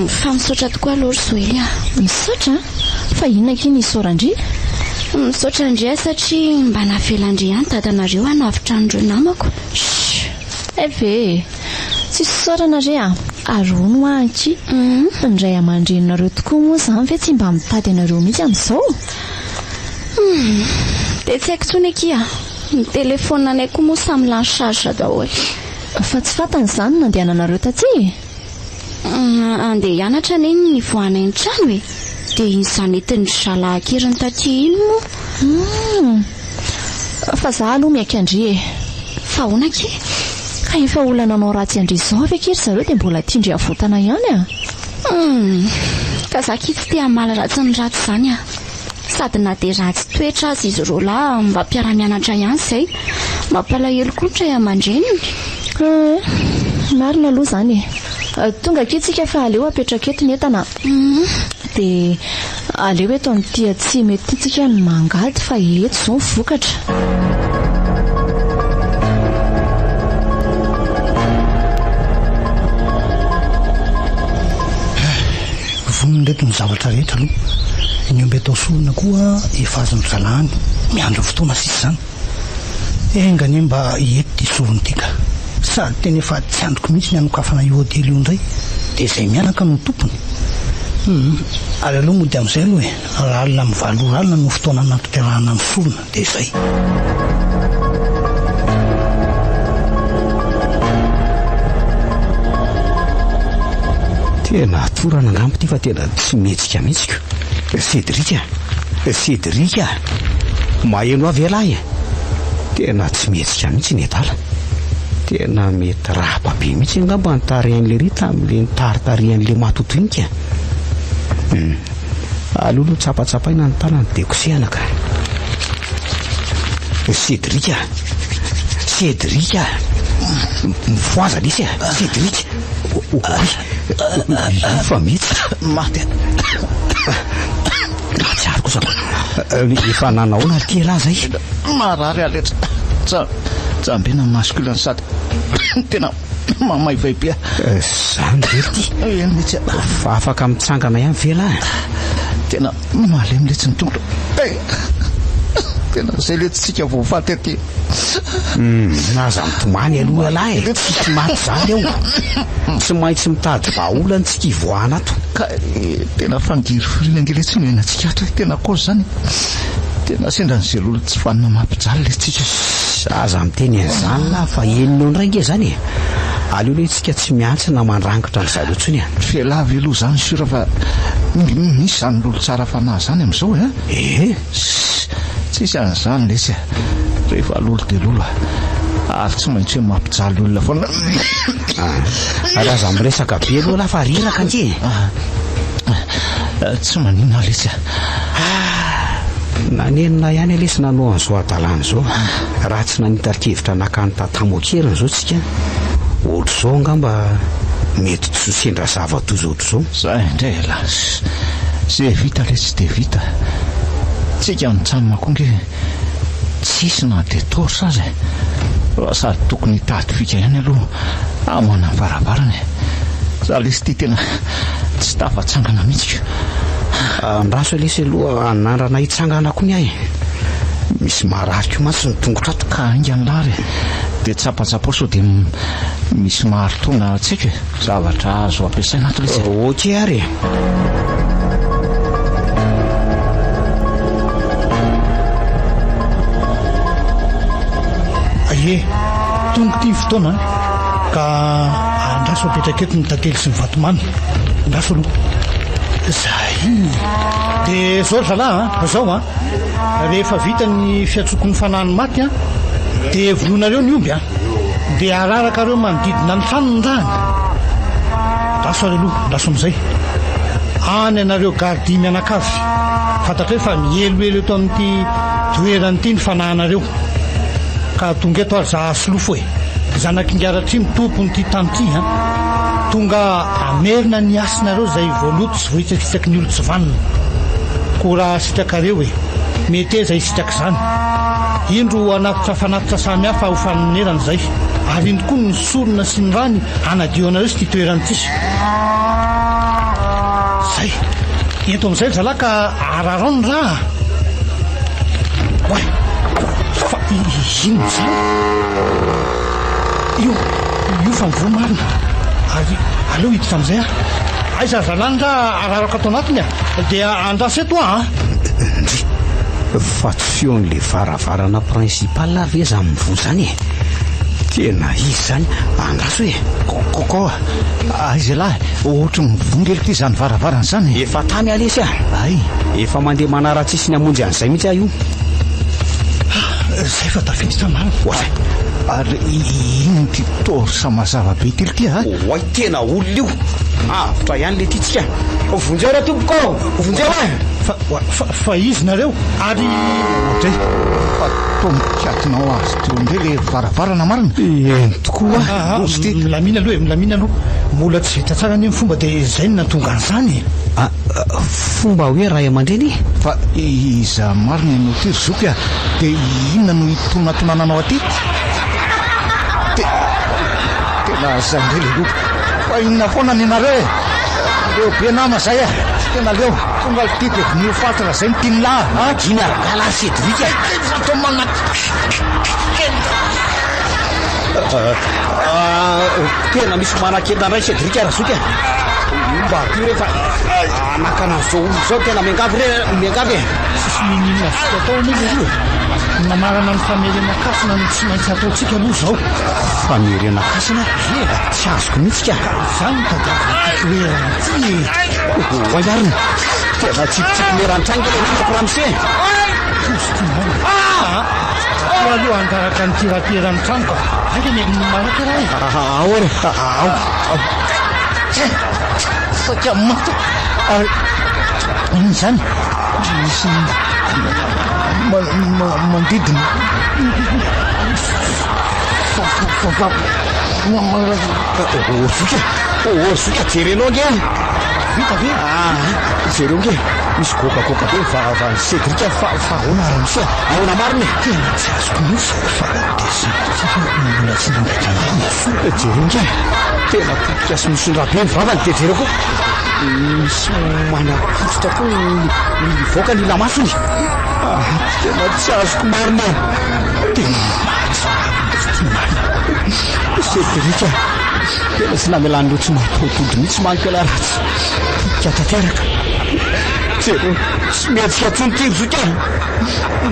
Fa misaotra tokoa aloha ry Zoely a! Misaotra? Fa inona akia ny isaoran-dry? Misaotra an-dry aho satria mba navelan-dry ihany dadanareo hanavotra an'ireo namako. Shh! Hay ve e! Tsisy isaorana re a! Ary hono hoa ankia, ny ray aman-dreninareo tokoa moa izany ve tsy mba mitady anareo mihitsy amin'izao? Humm! Dia tsy haiko intsony akia! Ny telefaoninanay koa moa samy lany charge daholo. Fa tsy fantany izany ny nandehananareo taty e? Handeha hianatra anie ny nivoahanay ny trano e! Dia iny izaho nentin-dry zalahy an-keriny taty iny moa. Humm! Fa za aloha miaiky an-dry e! Fa ahoana akia? Ka efa olona nanao ratsy an-dry izao ve akia ry zareo dia mbola tian-dry avotana ihany a? Humm! Ka za akia tsy te hamaly ratsy ny ratsy izany a! Sady na dia ratsy toetra aza izy roalahy mba mpiara-mianatra ihany izay. Mampalahelo koa ny ray aman-dreniny. Hum, marina aloha izany e. Tonga akia tsika fa aleo apetraka eto ny entana. Dia aleo eto amin'ity atsimo eto ity tsika no mangady fa eto izao ny vokatra. Vonona ireto ny zavatra rehetra aloha. Ny omby atao sorona koa efa azon-dry zalahy any. Miandry ny fotoana sisa izany. Enga anie mba hety ity sorona ity ka. Sady tena efa tsy andriko mihitsy ny hanokafana io hotely io indray. Dia izay mianaka no tompony. Hum. Ary aleo mody amin'izay aloha e. Raha alina amin'ny valo ora alina no fotoana hanatanterahana ny sorona dia izay. Tena torana angamba ity fa tena tsy mihetsika mihitsy ko. Cédric a! Cédric a! Maheno ahy ve lahy e? Tena tsy mihetsika mihitsy ny adala. Tena mety rapa be mihitsy angamba ny tarehin'lery tamin'le nitaritarihan'le matoto iny ka. Hum. Aleo aloha tsapatsapaina ny tanany dia kosehana ka. Cédric a! Cédric a! Mifohaza lesy a! Cédric! Oay! Io fa mihetsika. Maty a! Tsy ary kosa ko. Efa nanahoana ary ity ialahy izay? Marary aho letsy. Jambena ny masoko ilany sady tena mamaivay be aho. Izany ve ity? Eny mihitsy a. Fa afaka mitsangana ihany ve ialahy? Tena malemy letsy ny tongotro. Tena izay letsy tsika vao faty aty. Hum, aza mitomany aloha ialahy e. Tsisy maty izany eo. Tsy maintsy mitady vahaolana tsika hivoahana ato. Ka tena fangirifiriana ange letsy no iainantsika ato e. Tena cause izany e. Tena sendra an'izay lolo tsy vanona mampijaly letsy tsika. Aza miteny an'izany lahy fa henonao indray ange izany e. Aleo aloha isika tsy miantsy na mandrangitra an-dry zareo intsony e. F'elah ve aloha izany sûr fa misy izany lolo tsara fanahy izany amin'izao e? Ee. Sss. Tsisy an'izany lesy a! Rehefa lolo dia lolo a! Ary tsy maintsy hoe mampijaly olona foana. Ary aza miresaka be aloha lahy fa reraka ange e! Tsy maninona aho lesy a! Nanenina ihany lesy nanao an'izao hadalana izao. Raha tsy nanita-kevitra naka an'i Tatamo an-keriny izao tsika, ohatr'izao angamba mety tsy ho sendra zava-doza ohatr'izao. Zay indray elah. Ze vita lesy de vita. Tsika mitsanona koa nge tsisy na de torche aza e. Fa sady tokony hitady fika ihany aloha hamohana ny varavarana e. Za lesy ty tena tsy tafatsangana mihitsy ko. Andraso lesy aloha hanandrana hitsangana koa ny ahy e. Misy marary koa mantsy ny tongotra ato. Ka haingana lah ary e. De tsapatsapao sao de misy maharitaona tsy haiko e. Zavatra azo ampiasaina ato lesy e. Ok ary e. Ie, tonga ity ny fotoana an, ka andraso apetraka eto ny tantely sy ny vatomamy. Andraso aloha. Zay. Dia zao ry zalahy an, zao an. Rehefa vita ny fiantsoako ny fanahin'ny maty an, dia vonoinareo ny omby an. Dia ararakareo manodidina ny trano ny rany. Andraso ary aloha, andraso amin'izay. Any ianareo gardia mianakavy. Fantatray fa mihelohelo eto amin'ity toerana ity ny fanahinareo. Ka tonga eto ary za solofo e. Zanak'Ingaratrimo tompon'ity tany ity an. Tonga hamerina ny hasinareo izay voaloto sy voahitsakitsaky ny olon-tsy vanona. Koa raha sitrakareo e, meteza hisitraka izany. Indro hanatitra fanatitra samy hafa ho fanonerana izay, ary indro koa ny sorona sy ny rany hanadio anareo sy ity toerana ity. Zay. Ento amin'izay ry zalahy ka ararao ny rà a! Oay! Fa inona izany? Io, io fa mivoha marina. Ary aleo hiditra amin'izay aho. Aiza ry zalahy ny rà ararako ato anatiny a? Dia andraso eto aho a! Ndry! Fa tsy feon'ilay varavarana principal ary ve izany mivoha izany e? Tena izy izany, andraso e! Kôkô a! Aiza ialahy? Ohatry ny mivongelo ity izany varavarana izany e! Efa tany aho lesy a! Ay! Efa mandeha manara-tsisiny hamonjy an'izay mihitsy aho io. Izay fa tafiditra marina. Oay! Ary inona ity torche mazava be ity ity a? Oay, tena olona io! Avotra ihany le ty tsika! Vonjeo re tompoko ô! Vonjeo e! Fa, fa, fa izy nareo ary. Ohatray, fa toa mikatona ho azy teo indray le varavarana marina. Eny tokoa a! Loza ity. Milamina aloha e, milamina aloha. Mbola tsy vita tsara anie ny fomba dia izay no nahatonga an'izany e. Ah, fomba hoe ray aman-dreny e? Fa iza marina ianao ity ry zoky a? Dia inona no itonatonananao aty? Tena zay indray le loka. Fa inona foana ny anareo e? Leo be nama zay e! Tena leo. Tonga ity dia vonoy ho faty raha zay no tian'i lahy a! Gina rangahy lahy Cédric a! Tena atao mana. Tena misy manakenda indray Cédric Razoky a! Mba ampio re fa hanakana an'izao olona izao tena miangavy re miangavy e! Tsisy n'inon'inona azontsika atao anie leroa e! Ny mamarana ny famerenan-kasina no tsy maintsy ataontsika aloha izao. Famerenan-kasina? Ie, tsy azoko mihitsy ka! Izany no tadiavin'ity toerana ity e! Oay arina! Tena tsipitsipy-meran-trainga ilay namako ramose e! Fotsy ity marina. Ah! Koa aloha hangaraka an'ity rateran'ny trano ka. Haingana e, maraka raha e! Ao ary, ao, ao. Saika maty ary inona izany? Misy manodidina. Zoky e! Zoky e, jerenao ange e! Vita ve? Ah, jereo ange, misy goakagoaka be ny varavan'i Cédric fa fa ahoana ramose a? Ahoana marina e? Tena tsy azoko mihitsy fa dia sanatria ve mbola tsy nandaitra indray ny fo? Jereo ange, tena potika sy misy rà be ny vavany dia jereo koa misy manapotsitra koa ny mivoaka ny ila-masony. Ah, tena tsy azoko marina e! Tena mahatsiravina izy ity marina. Cédric a! Tena tsy namelan'ireo tsy mahataho-tody mihitsy manko ialahy raha tsy potika tanteraka. Jereo, tsy mihetsika intsony ity ry zoky a!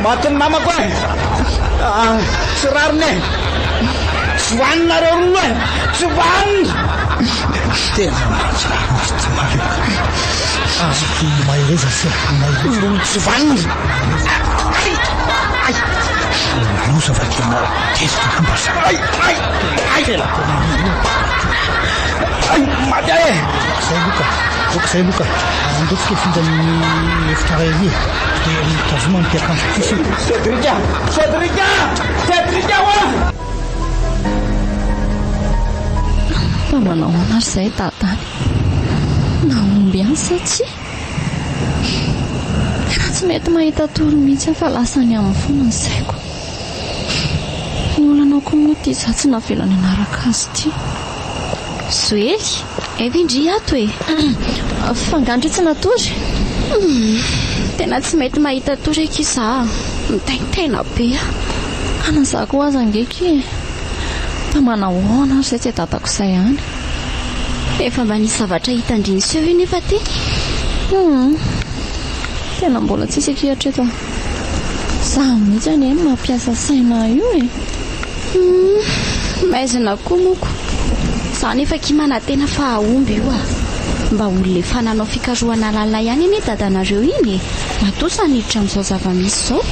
Maty ny namako e! Ah, tsy rariny e! Tsy hohaninareo roa e! Tsy hohanina! Tena mahatsiravina izy ity marina. Ah, mahereza se, mahereza. Lolo tsy vanona! Tezitra angamba ry zareo. Ay! Ay! Ay! Ay! Maty aho e! Zay aloha ka. Ok zay aloha ka. Andao tsika hifindra amin'ny efitra iray ary e. Dia mitazoma an'ity akanjo ity se. Cédric a! Cédric a! Cédric a oa! Mba manao ahoana ary izay dada any? Nahomby ihany sa tsia? Tena tsy mety mahita tory mihitsy aho fa lasa any aminy foana ny saiko. Ny olana koa moa ity izaho tsy navelany hanaraka azy ity. Zoely, hay ve ndry ato e? Fa angaha ndry tsy natory? Humm, tena tsy mety mahita tory akia za a! Mitaintaina be aho. Ka na za koa aza ange akia e! Fa manahoana ary izay tsy dadako izay any? Efa mba nisy zavatra hitan-dry niseho ve nefa teny? Humm, tena mbola tsisy akia hatreto a! Za mihitsy anie no mampiasa saina ahy io e! Humm, maizina koa moko. Za nefa akia manantena fa hahomby io a! Mba olona efa nanao fikarohana lalina ihany anie dadanareo iny e! Matoa sahy niditra amin'izao zava-misy izao.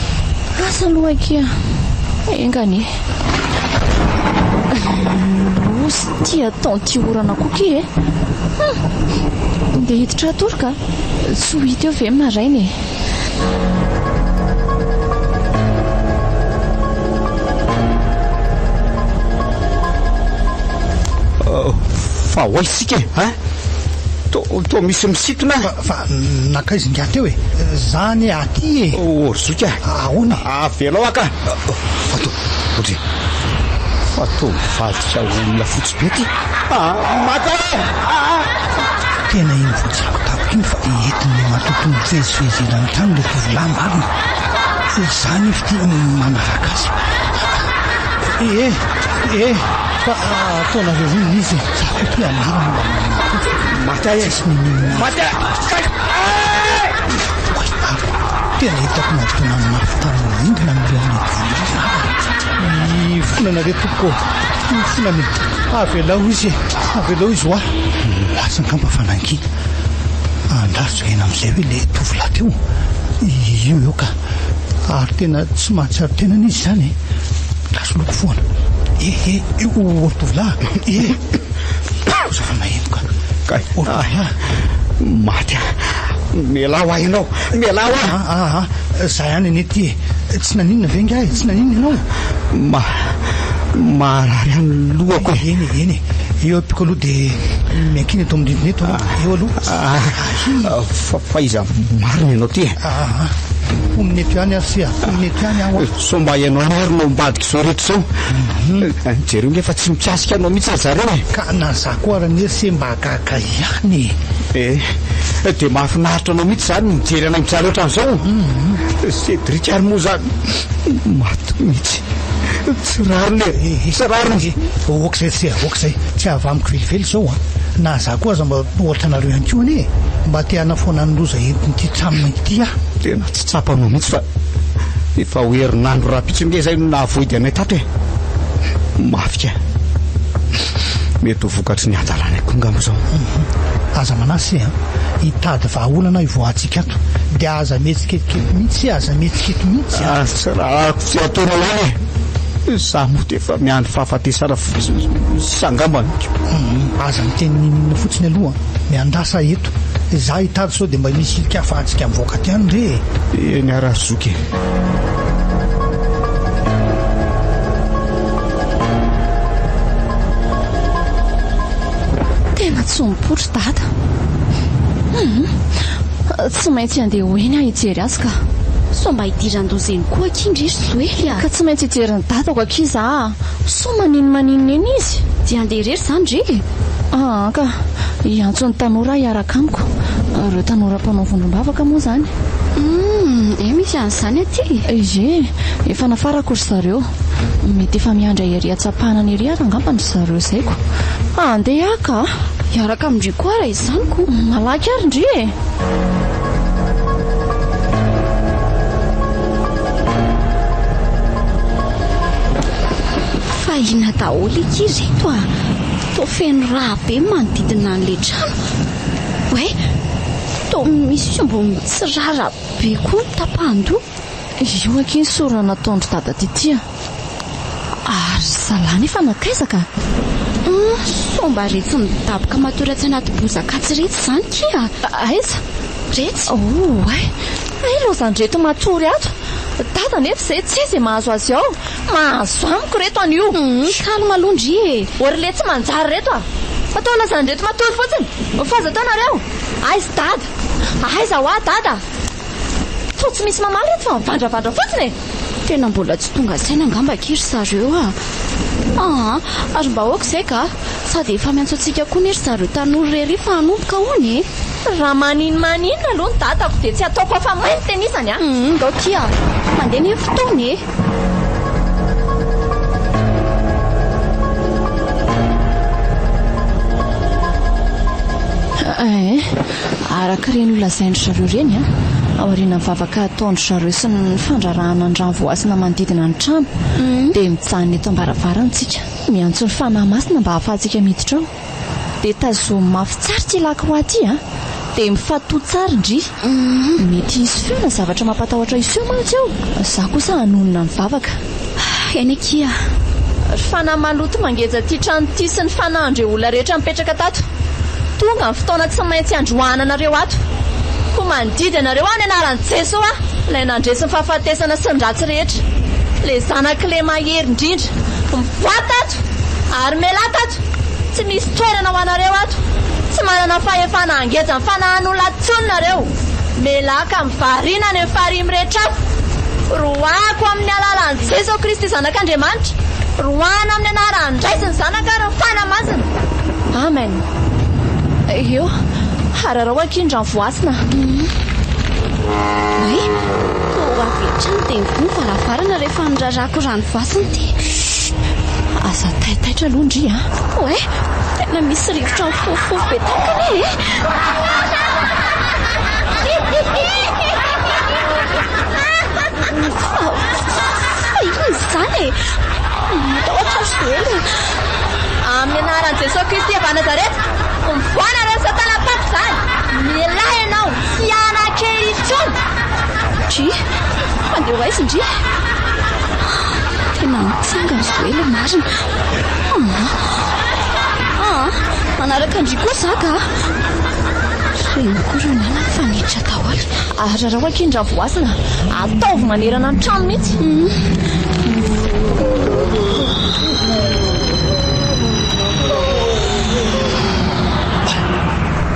Asa aloha akia, enga anie. Loza ity ataon'ity orana koa akia e! Hum! Ndeha hiditra hatory ka! Tsy ho hita eo ve maraina e? Fa ho aiza isika e? Hein? Toa misy misintona ahy. Fa nankaiza ingahy teo e? Za anie aty e! Oh ry zoky a! Ahoana e? Avelao aho ka! Fa toa, ohatry, fa toa mivadika olona fotsy be ty. Ah, maty aho e! Ah! Tena iny voatsako tampoka iny fa entin'ilay matotoa mivezivezy eran'ny trano ilay tovolahy marina. Izaho anefa ity manaraka azy. Eh, eh, fa ataonareo inona izy e? Za koa ity anarana mba manana koa. Maty ahy e! Tsisy n'inon'inona. Maty ahy! Kay! Oay, ary tena hitako nampitona mafy tamin'ny rindrina ny lohan'ilay tovolahy marina. Mifona anareo tompoko ô! Mifona anie! Avelao izy e! Avelao izy hoa! Lasa angamba fa nangina. Andraso ena amin'izay hoe ilay tovolahy teo. Io eo ka. Ary tena tsy mahatsiaro tena anie izy izany e! Lasa loko foana. Eh eh! Io ry tovolahy! Eh! Zava-maheno ka. Kay. Ry tovolahy! Maty aho. Mialà hoa ianao! Mialà hoa! Ah ah! Za ihany anie ity e! Tsy naninona ve ingahy? Tsy naninona ianao? Ma, maharary ahy ny lohako e! Eny e, eny e! Eo ampiko aloha dia miankina eto amin'ny rindrina eto aloha. Eo aloha. Ah, fa, fa iza marina ianao ity e? Ah, ah. Mponina eto ihany aho ry se a! Mponina eto ihany aho a! Sao mba ianao ary no ambadik'izao rehetra izao? Jereo nge fa tsy mikasika anao mihitsy ry zareo e! Ka na za koa ary anie ry se mba gaga ihany e! Eh, dia mahafinaritra anao mihitsy izany mijery anay mijaly ohatran'izao? Cédric ary moa izany maty mihitsy. Tsy rariny e, tsy rariny. Ok izay ry se a, ok izay. Tsy avy amiko velively izao an. Na za koa aza mba ohatranareo ihany koa anie e. Mba te hanafoana ny loza entin'ity trano mainty ity aho. Tena tsy tsapanao mihitsy fa efa ho herinandro rahampitso ange izay no nahavoidy anay tato e. Mafy ka. Mety ho vokatry ny hadalana koa angamba izao. Aza manahy se a! Hitady vahaolana hivoahantsika ato. Dia aza mihetsika eto mihitsy se, aza mihetsika eto mihitsy a! Tsy raha tsy ataonao ihany e! Izaho moa dia efa miandry fahafatesana fotsiny sisa angambany. Aza miteny n'inon'inona fotsiny aloha a! Miandrasa eto. Izaho hitady sao dia mba misy hirika ahafahantsika mivoaka aty any re e! Eny ary ry zoky e! Tena tsy mipoitra dada. Hum, tsy maintsy handeha ho eny aho hijery azy ka. Sao mba hidiran-doza eny koa akia ndry ry Zoely a! Ka tsy maintsy hijery ny dadako akia za a! Sao maninomaninona eny izy? Dia handeha irery izany ndry e? Aa ka! Hiantso ny tanora aho hiaraka amiko. Ireo tanora mpanao vondrom-bavaka moa izany. Humm, eh misy an'izany aty e! Ie, efa nafarako ry zareo. Mety efa miandry ahy ery an-tsapanana ery ary angambany ry zareo izay ko. Andeha haka a! Hiaraka amin-dry koa raha izany ko! Malaky ary ndry e! Fa inona daholo akia ireto a! Toa feno rà be ny manodidina an'ilay trano. Oay! Toa misy omby mitsirara be koa ny tapahan-doha. Io akia ny sorona nataon-dry dada Tity a! Ary ry zalahy nefa nankaiza ka? Hum, sao mba retsy midaboka matory atsy anaty bozaka atsy retsy izany kia? Aiza? Retsy. Oay! Hay laozan-dreto matory ato. Dada nefa izay tsy hay izay mahazo azy ao. Mahazo amiko reto anio. Hum, calme aloha ndry e. Ory le tsy manjary reto a! Fa toa laozan-dreto matory fotsiny. Mifohaza tao nareo. Aiza dada? Aiza hoa dada? Toa tsy misy mamaly reto fa mivandravandra fotsiny e! Tena mbola tsy tonga saina angamba akia ry zareo a! Aa! Ary mba aoka izay ka! Sady efa miantso antsika koa anie ry zareo tanora ery fa hanomboka hono e! Raha maninomaninona aloha ny dadako dia tsy ataoko afa-may ny tenisany a! Humm ndao akia! Mandeha anie ny fotoana e! Eeh! Araka ireny nolazain-dry zareo ireny, aorian'ny vavaka ataon-dry zareo sy ny fandrarahana ny rano voasina manodidina ny trano, dia mijanona eto am-baravarana isika, miantso ny Fanahy Masina mba hahafahantsika miditra ao. Dia tazomy mafy tsara ity lakroa ity an! Dia mifatoa tsara ndry! Mety hisy feo na zavatra mampatahotra hiseho mantsy eo! Izaho kosa hanonona ny vavaka. Eny akia. Ry fanahy maloto mangeja ity trano ity sy ny fanahin'ireo olona rehetra mipetraka tato. Tonga ny fotoana tsy maintsy handroahana anareo ato. Koa mandidy anareo aho amin'ny anaran'i Jesoa, ilay nandresy ny fahafatesana sy ny ratsy rehetra, ilay Zanak'ilay Mahery indrindra. Mivoaha tato! Ary mialà tato! Tsy misy toerana ho anareo ato. Tsy manana fahefana hangeja ny fanahin'olona ato intsony nareo. Mialà ka mivarina any amin'ny farihy mirehitra afo. Roahako amin'ny alalan'i Jeso Kristy Zanak'Andriamanitra. Roahana amin'ny anaran'ny Ray sy ny Zanaka ary ny Fanahy Masina. Amen. Eo, hararao akia ny rano voasina. Oay, toa avy hatrany dia nivoha ny varavarana rehefa nirarako rano voasina ity. Chut! Aza taitaitra aloha ndry a! Oay, tena misy rivotra mifofofofo be tampoka anie e! Fa inona izany e? Matahotra aho Zoely e! Amin'ny anaran'i Jesoa Kristy avy any Nazareta, mivoaha nareo satana mpaty izany! Mialà ianao, tsy hanan-kery intsony! Ndry, mandeha ho aiza ndry? Tena mitsangana Zoely marina. Aa, manaraka an-dry koa za ka! Reny koa ireo namany fa niditra daholo. Ararao akia ny ravoasina, ataovy manerana ny trano mihitsy.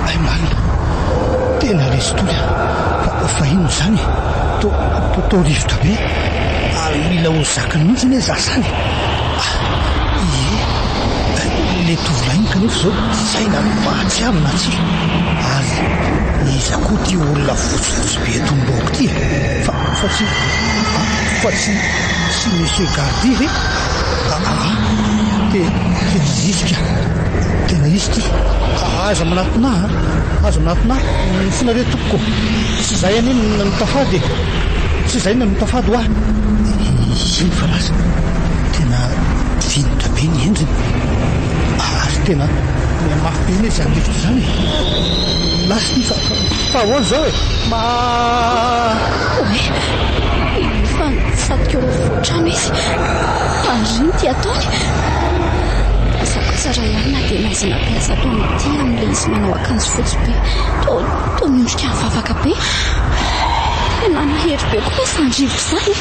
Hay marina, tena resy tory aho. Fa, fa inona izany e? To, to, toa rivotra be. Ary mila ho zakany mihitsy anie za zany e. Ah, ie, le tovolahy iny kanefa izao tsy hay na mahatsiaro na tsia. Ary iza koa ity olona fotsifotsy be eto anoloako ity e? Fa, fa tsy, fa tsy, tsy Monsieur Gardy ve? Aa, te, tena izy ka. Tena izy ity. Aza manatona ahy an! Aza manatona ahy. Mifona re tompoko. Tsy izay anie no nanota fady e! Tsy izay no nanota fady hoa! Iny fa lasa. Tena vinitra be ny endriny. Ary tena mihamafy be anie izany rivotra izany e! Lasa ity fa, fa ahoana izao e? Ma. Oay! Efa nitsatika eo afovoan-trano izy. Ary inona ity ataony? Tazako tsara ihany na dia maizina be aza ato amin'ity amin'ilay izy manao akanjo fotsy be. Toa, toa miondrika mivavaka be. Tena mahery be koa izany rivotra izany e!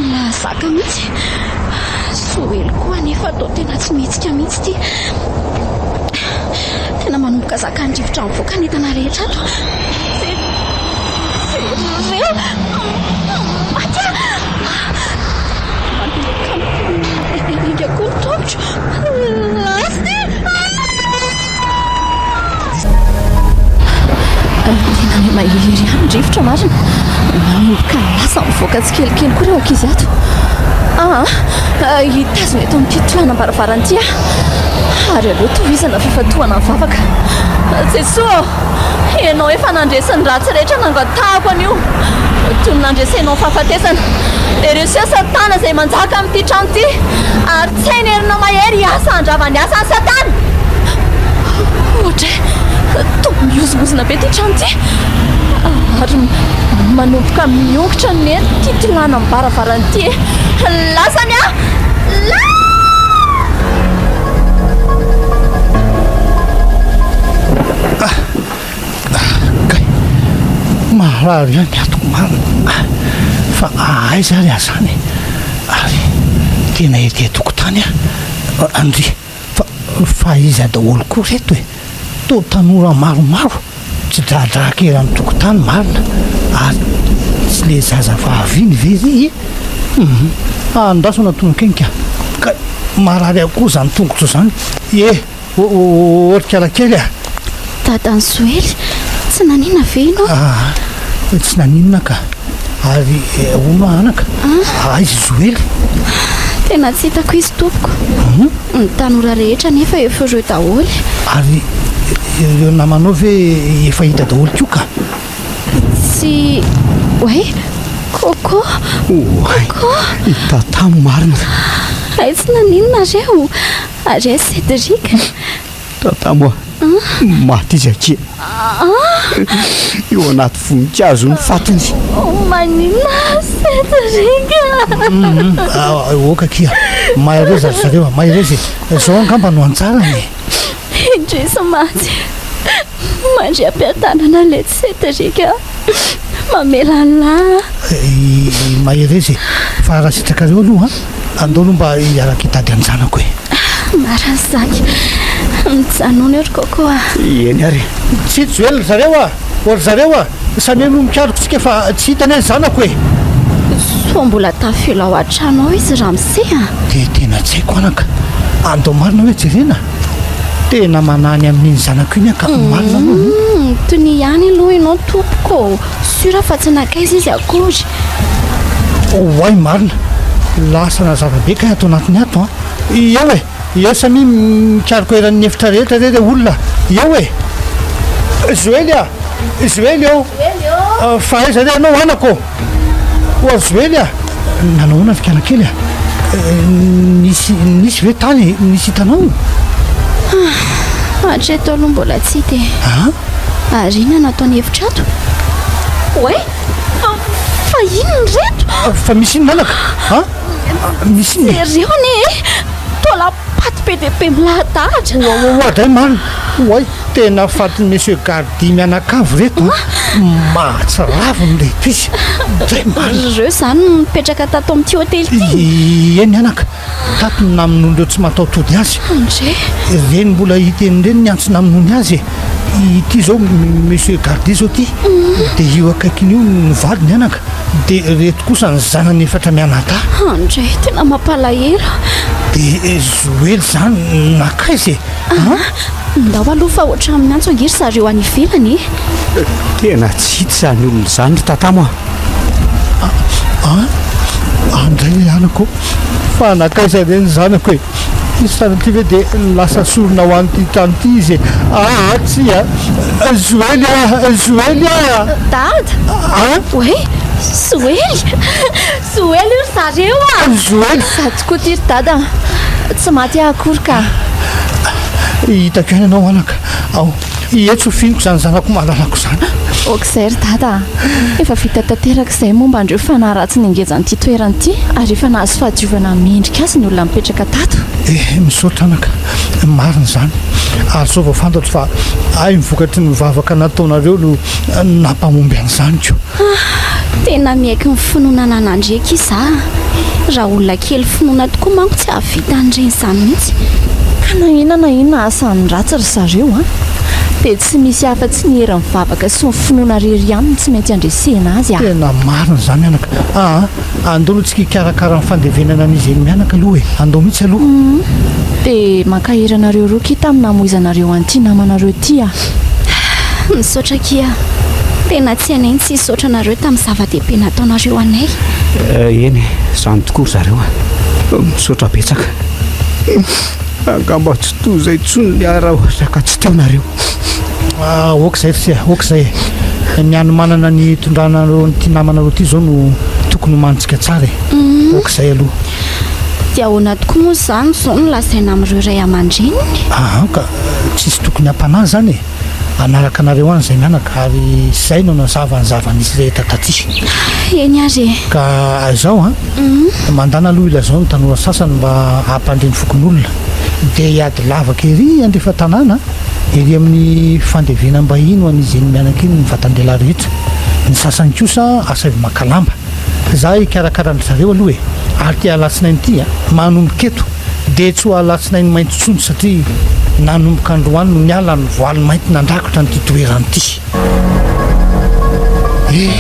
Mahazaka mihitsy. Zoely koa anefa toa tena tsy mihetsika mihitsy ity. Tena manomboka zakan'ny rivotra mivoaka ny entana rehetra ato. Jereo! Maty aho! Manomboka miainga koa ny tongotro. Lasa ity! Tena miha-mahery ihany ny rivotra marina. Manomboka lasa mivoaka tsikelikely koa ireo ankizy ato. Aa, hitazona eto amin'ity tohanam-baravarana ity aho. Ary aleo tohizana fifantohana ny vavaka. Jesoa ô! Ianao efa nandresy ny ratsy rehetra nangatahako anio, toy ny nandresenao ny fahafatesana. Dia reseo Satana izay manjaka amin'ity trano ity, ary tsy hainy herinao mahery hiasa handrava ny asan'i Satana. Ohatra e, toa mihozongozona be ity trano ity, ary manomboka miongotra ny ety ity tilanam-baravarana ity e. Lasany aho! Lasany! Ah! Kay! Marary ihany ny atiko marina. Fa aiza ary aho izany e? Ary tena ety an-tokotany aho. Ndry! Fa fa iza daholo koa ireto e? Toa tanora maromaro tsy dradraka eran'ny tokotany marina. Ary tsy le zazavavy iny ve ry e? Hum! Andraso anatony ka. Kay! Marary ahy koa izany tongotro izany. Ie! Ô ry kala kely a! Dadan'i Zoely, tsy naninona ve ianao? Aa, tsy naninona ka. Ary hono aho anaka, aiza i Zoely? Tena tsy hitako izy tompoko. Ny tanora rehetra anefa efa ireo daholo. Ary ireo namanao ve efa hita daholo koa ka? Tsy oay! Coco! Oay! Coco! I Tatamo marina. Hay tsy naninona reo? Ary aiza Cédric? Tatamo a! Maty izy akia. Eo anaty voninkazo ny fatiny. Maninona Cédric? Ok akia, mahereza ry zareo a, mahereza e. Izao angamba no anjarany e. Indrisy mantsy. Mandry am-piadanana letsy Cédric a. Mamela an'lah. Mahereza e. Fa raha sitrakareo aloha an, andao aloha mba hiaraka hitady an-janako e. Marina izany. Mijanona eo ry Coco a. Eny ary e. Tsy joely ry zareo a! Ô ry zareo a! Samia aloha mikaroka tsika fa tsy hita anie ny zanako e! Sao mbola tafela ao an-trano ao izy ramose a! Dia tena tsy haiko anaka. Andao marina hoe jerena. Tena manahy ny amin'iny zanako iny aho ka marina aloha. Humm, tonia ihany aloha ianao tompoko ô! Sûr fa tsy nankaiza izy akory. Oay marina! Lasa nazava be kay ato anatiny ato an! Eo e! Eo samia mikaroka eran'ny efitra rehetra re re olona! Eo e! Zoely a! Zoely ô! Fa aiza re ianao anako ô? Oa Zoely a! Nanao ahoana ry kalakely a? Nisy nisy ve tany nisy hitanao? Hatreto aloha mbola tsy hita e. A? Ary inona no ataony hevitra ato? Oay! Fa inona ireto? Fa misy inona anaka? A? Misy inona e? Jereo anie e! Taolam-paty be dia be milahadahatra. Oadray marina! Oay! Tena fatin'i Monsieur Gardy mianakavy reto an! Mahatsiravina ireto izy! Dray marina! Ireo izany no nipetraka tato amin'ity hotely ity? Eny anaka, tato no namonoan'ireo tsy mataho-tody azy. Andre! Ireny mbola hita eny ireny ny antso namonoany azy e! Ity izao Monsieur Gardy izao ity, dia io akaikiny io ny vadiny anaka, dia ireto kosa ny zanany efatra mianadahy. Andre, tena mampalahelo! Dia Zoely izany nankaiza e? An? Ndao aloha fa ohatran'ny miantso ange ry zareo any ivelany e! Tena tsy hita izany olona izany ry Tatamo a! An! Andray ilay anako ô! Fa nankaiza re ny zanako e? Sanatria ve dia lasa sorona ho an'ity trano ity izy e? Aa tsia! Zoely a! Zoely a! Dada! An! Oay! Zoely! Zoely io ry zareo a! Zoely! Za tokoa ity ry dada a! Tsy maty aho akory ka! Hitako ihany ianao anaka. Ao, etsy ho fihiniko izany zanako malalako izany. Ok izay ry dada a! Efa vita tanteraka izay momba an'ireo fanahy ratsy ningeja an'ity toerana ity ary efa nahazo fahadiovana mendrika azy ny olona mipetraka tato. Eh, misaotra anaka. Marina izany. Ary izao vao fantatro fa hay ny vokatry ny vavaka nataonareo no nampahomby an'izany ko. Tena miaiky ny finoana ananandry aky iza a! Raha olona kely finoana tokoa manko tsy hahavita an'ireny izany mihitsy. Ka na inona na inona asan'ny ratsy ry zareo an! Dia tsy misy afa-tsy ny herin'ny vavaka sy ny finoana irery ihany no tsy maintsy andresena azy a! Tena marina izany anaka aa! Andao aloha tsika hikarakara ny fandevenana an'izy eny mianaka aloha e! Andao mihitsy aloha. Dia mankahery anareo roa kia tamin'ny namoizanareo an'ity namanareo ity a! Misaotra akia. Tena tsy hainay ny tsy hisaotra anareo tamin'ny zava-dehibe nataonareo anay. Eny e, izany tokoa ry zareo a. Misaotra betsaka. Angamba tsy toy izay intsony ny ahy raha ohatra ka tsy teo nareo. Ah, ok izay ry se, ok izay e. Ny hanomanana ny hitondranareo an'ity namanareo ity izao no tokony homanintsika tsara e. Ok izay aloha. Dia ahoana tokoa moa izany izao no lazaina amin'ireo ray aman-dreniny? Aa ka tsisy tokony hampanahy izany e. Hanaraka anareo any izay mianaka ary izay no nazava ny zava-nisy rehetra taty. Eny ary e. Ka izao an, mandàna aloha ilazao ny tanora sasany mba hampandre ny fokonolona. Dia hiady lavaka ery andrefan-tanàna, ery amin'ny fandevenam-bahiny ho an'izy eny mianaka iny ny vatan-dehilahy rehetra. Ny sasany kosa asaivo maka lamba. Za hikarakara an-dry zareo aloha e! Ary ity alatsinainy ity an, manomboka eto dia tsy ho alatsinainy mainty intsony satria nanomboka androany no niala ny voaly mainty nandrakotra an'ity toerana ity. Eh!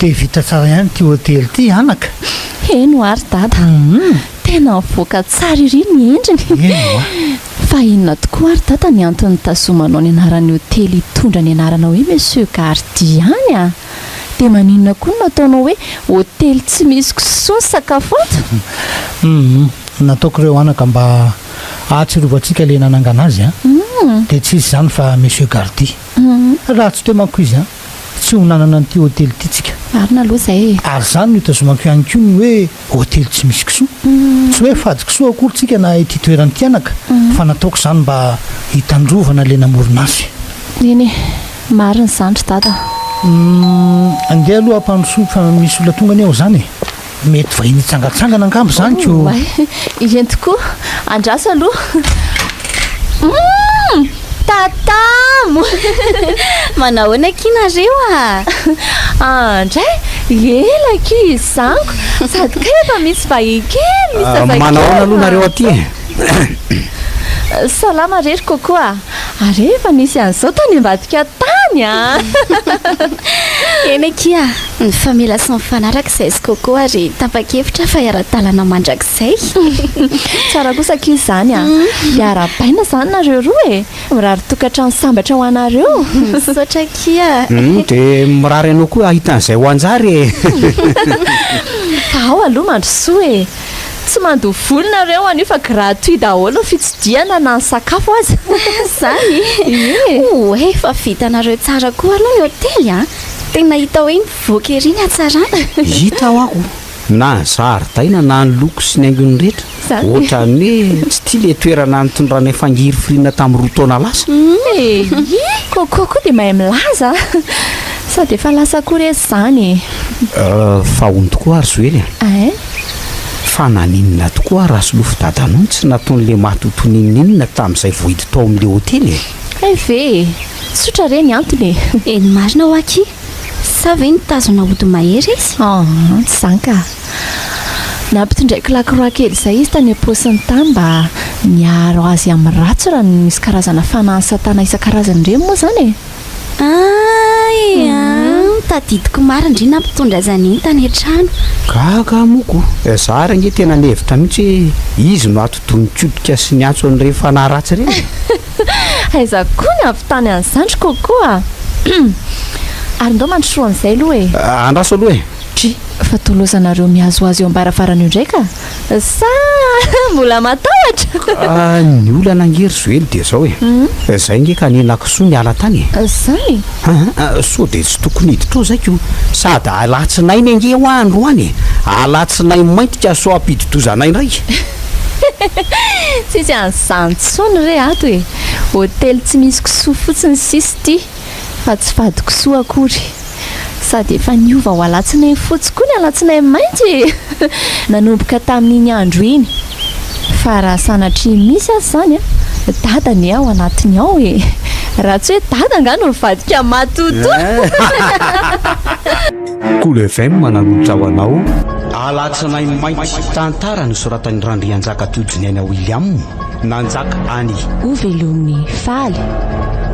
Dia vita tsara ihany ity hotely ity anaka! Eny ho'a ry dada! Tena mivoaka tsara ery ny endriny! Eny ho'a! Fa inona tokoa ary dada ny antony nitazomanao ny anaran'ny hotely hitondra ny anarana hoe Monsieur Gardy ihany a? Dia maninona koa no nataonao hoe hotely tsy misy kisoa ny sakafo ato? Humm, nataoko ireo anaka mba hahatsirovantsika ilay nanangana azy an! Dia tsy iza izany fa Monsieur Gardy. Raha tsy teo manko izy an, tsy ho nanana an'ity hotely ity tsika. Marina aloha izay e! Ary izany no itazomako ihany koa ny hoe hotely tsy misy kisoa. Tsy hoe fady kisoa akory tsika na ity toerana ity anaka, fa nataoko izany mba hitandrovana ilay namorona azy. Eny e! Marina izany ry dada a! Humm, andeha aloha hampandrosoa fa misy olona tonga anie ao izany e! Mety vahiny hitsangantsangana angamba izany ko! Oay, ireny tokoa! Andraso aloha! Humm! Tatamo! Manahoana akia nareo a! Andray! Ela akia izany ko! Sady kay efa misy vahiny kely, misy zazakely! Manahoana aloha nareo aty e! Salama re ry Coco a! Ary efa nisy an'izao tany ambadika tany a! Eny akia, nifamela sy nifanaraka izahay sy Coco ary tapa-kevitra fa hiara-dalana mandrakizay. Tsara kosa akia izany a! Hiara-baina izany nareo roa e! Mirary tokantrano sambatra ho anareo. Misaotra akia. Dia mirary anao koa hahita an'izay ho anjara e! Fa ao aloha mandrosoa e! Tsy mandoa vola nareo anio fa gratuit daholo ny fitsidihana na ny sakafo aza. Zany? Ie. Oay fa vitanareo tsara koa aloha ny hotely a! Tena hita hoe mivoaka ery ny hatsarana. Hita ho'aho na ny zaridaina na ny loko sy ny haingony rehetra. Zany? Ohatran'ny hoe tsy ity ilay toerana nitondranay fangirifiriana tamin'ny 2 taona lasa. Eii! Coco koa dia mahay milaza a! Sady efa lasa koa re izany e! Fa hono tokoa ary Zoely a! Ein? Fa naninona tokoa ary Rasolofo dadanao no tsy nataon'le matotoa n'inon'inona tamin'izay vohidy tao amin'le hotely e? Hay ve e! Tsotra re ny antony e! Eny marina hoa akia! Sa ve nitazona ody mahery izy? Aa, tsy izany ka! Nampitondraiko lakroa kely izay izy tany am-paosiny tany mba niaro azy amin'ny ratsy raha nisy karazana fanahin'i satana isan-karazany ireny moa izany e! Ay an! Tadidiko marina ndry nampitondra azy an'iny tany an-trano. Gaga aho moa ko! Za ary ange tena nihevitra mihitsy hoe izy no atidoha nikotika sy niantso an'ireny fanahy ratsy ireny e! Aiza koa ny hahavitany an'izany ry Coco a! Ary ndao mandrosoa amin'izay aloha e! Andraso aloha e! Dry! Fa toa lozanareo mihazohazo eo am-baravarana eo indray ka! Sa mbola matahotra? Ka ny olana ange ry Zoely dia izao e, zay nge ka nihinan-kisoa niala tany e. Zany? Aa, sao dia tsy tokony hiditra ao zay ko, sady alatsinainy ange hoa androany e, alatsinainy mainty ka sao hampidi-doza anay indray. Tsisy an'izany intsony re ato e, hotely tsy misy kisoa fotsiny sisa ity fa tsy fady kisoa akory. Sady efa niova ho alatsinainy fotsy koa ny alatsinainy mainty e! Nanomboka tamin'iny andro iny. Fa raha sanatria misy aza izany an, Dada anie ao anatiny ao e! Raha tsy hoe Dada angaha no nivadika matotoa! Kolo FM nanolotra ho anao Alatsinainy Mainty, tantara nosoratan'i Randrianjaka Tojoniaina William, nanjaka any. Ho velomin'i Faly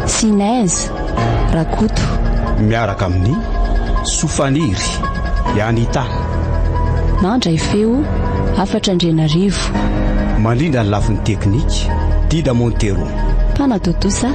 sy Inez. Rakoto. Miaraka amin'i Sofaniry, Anita. Nandray feo, Hafatra Andrianarivo. Mandrindra ny lafiny teknika, Dida Montero. Mpanatontosa.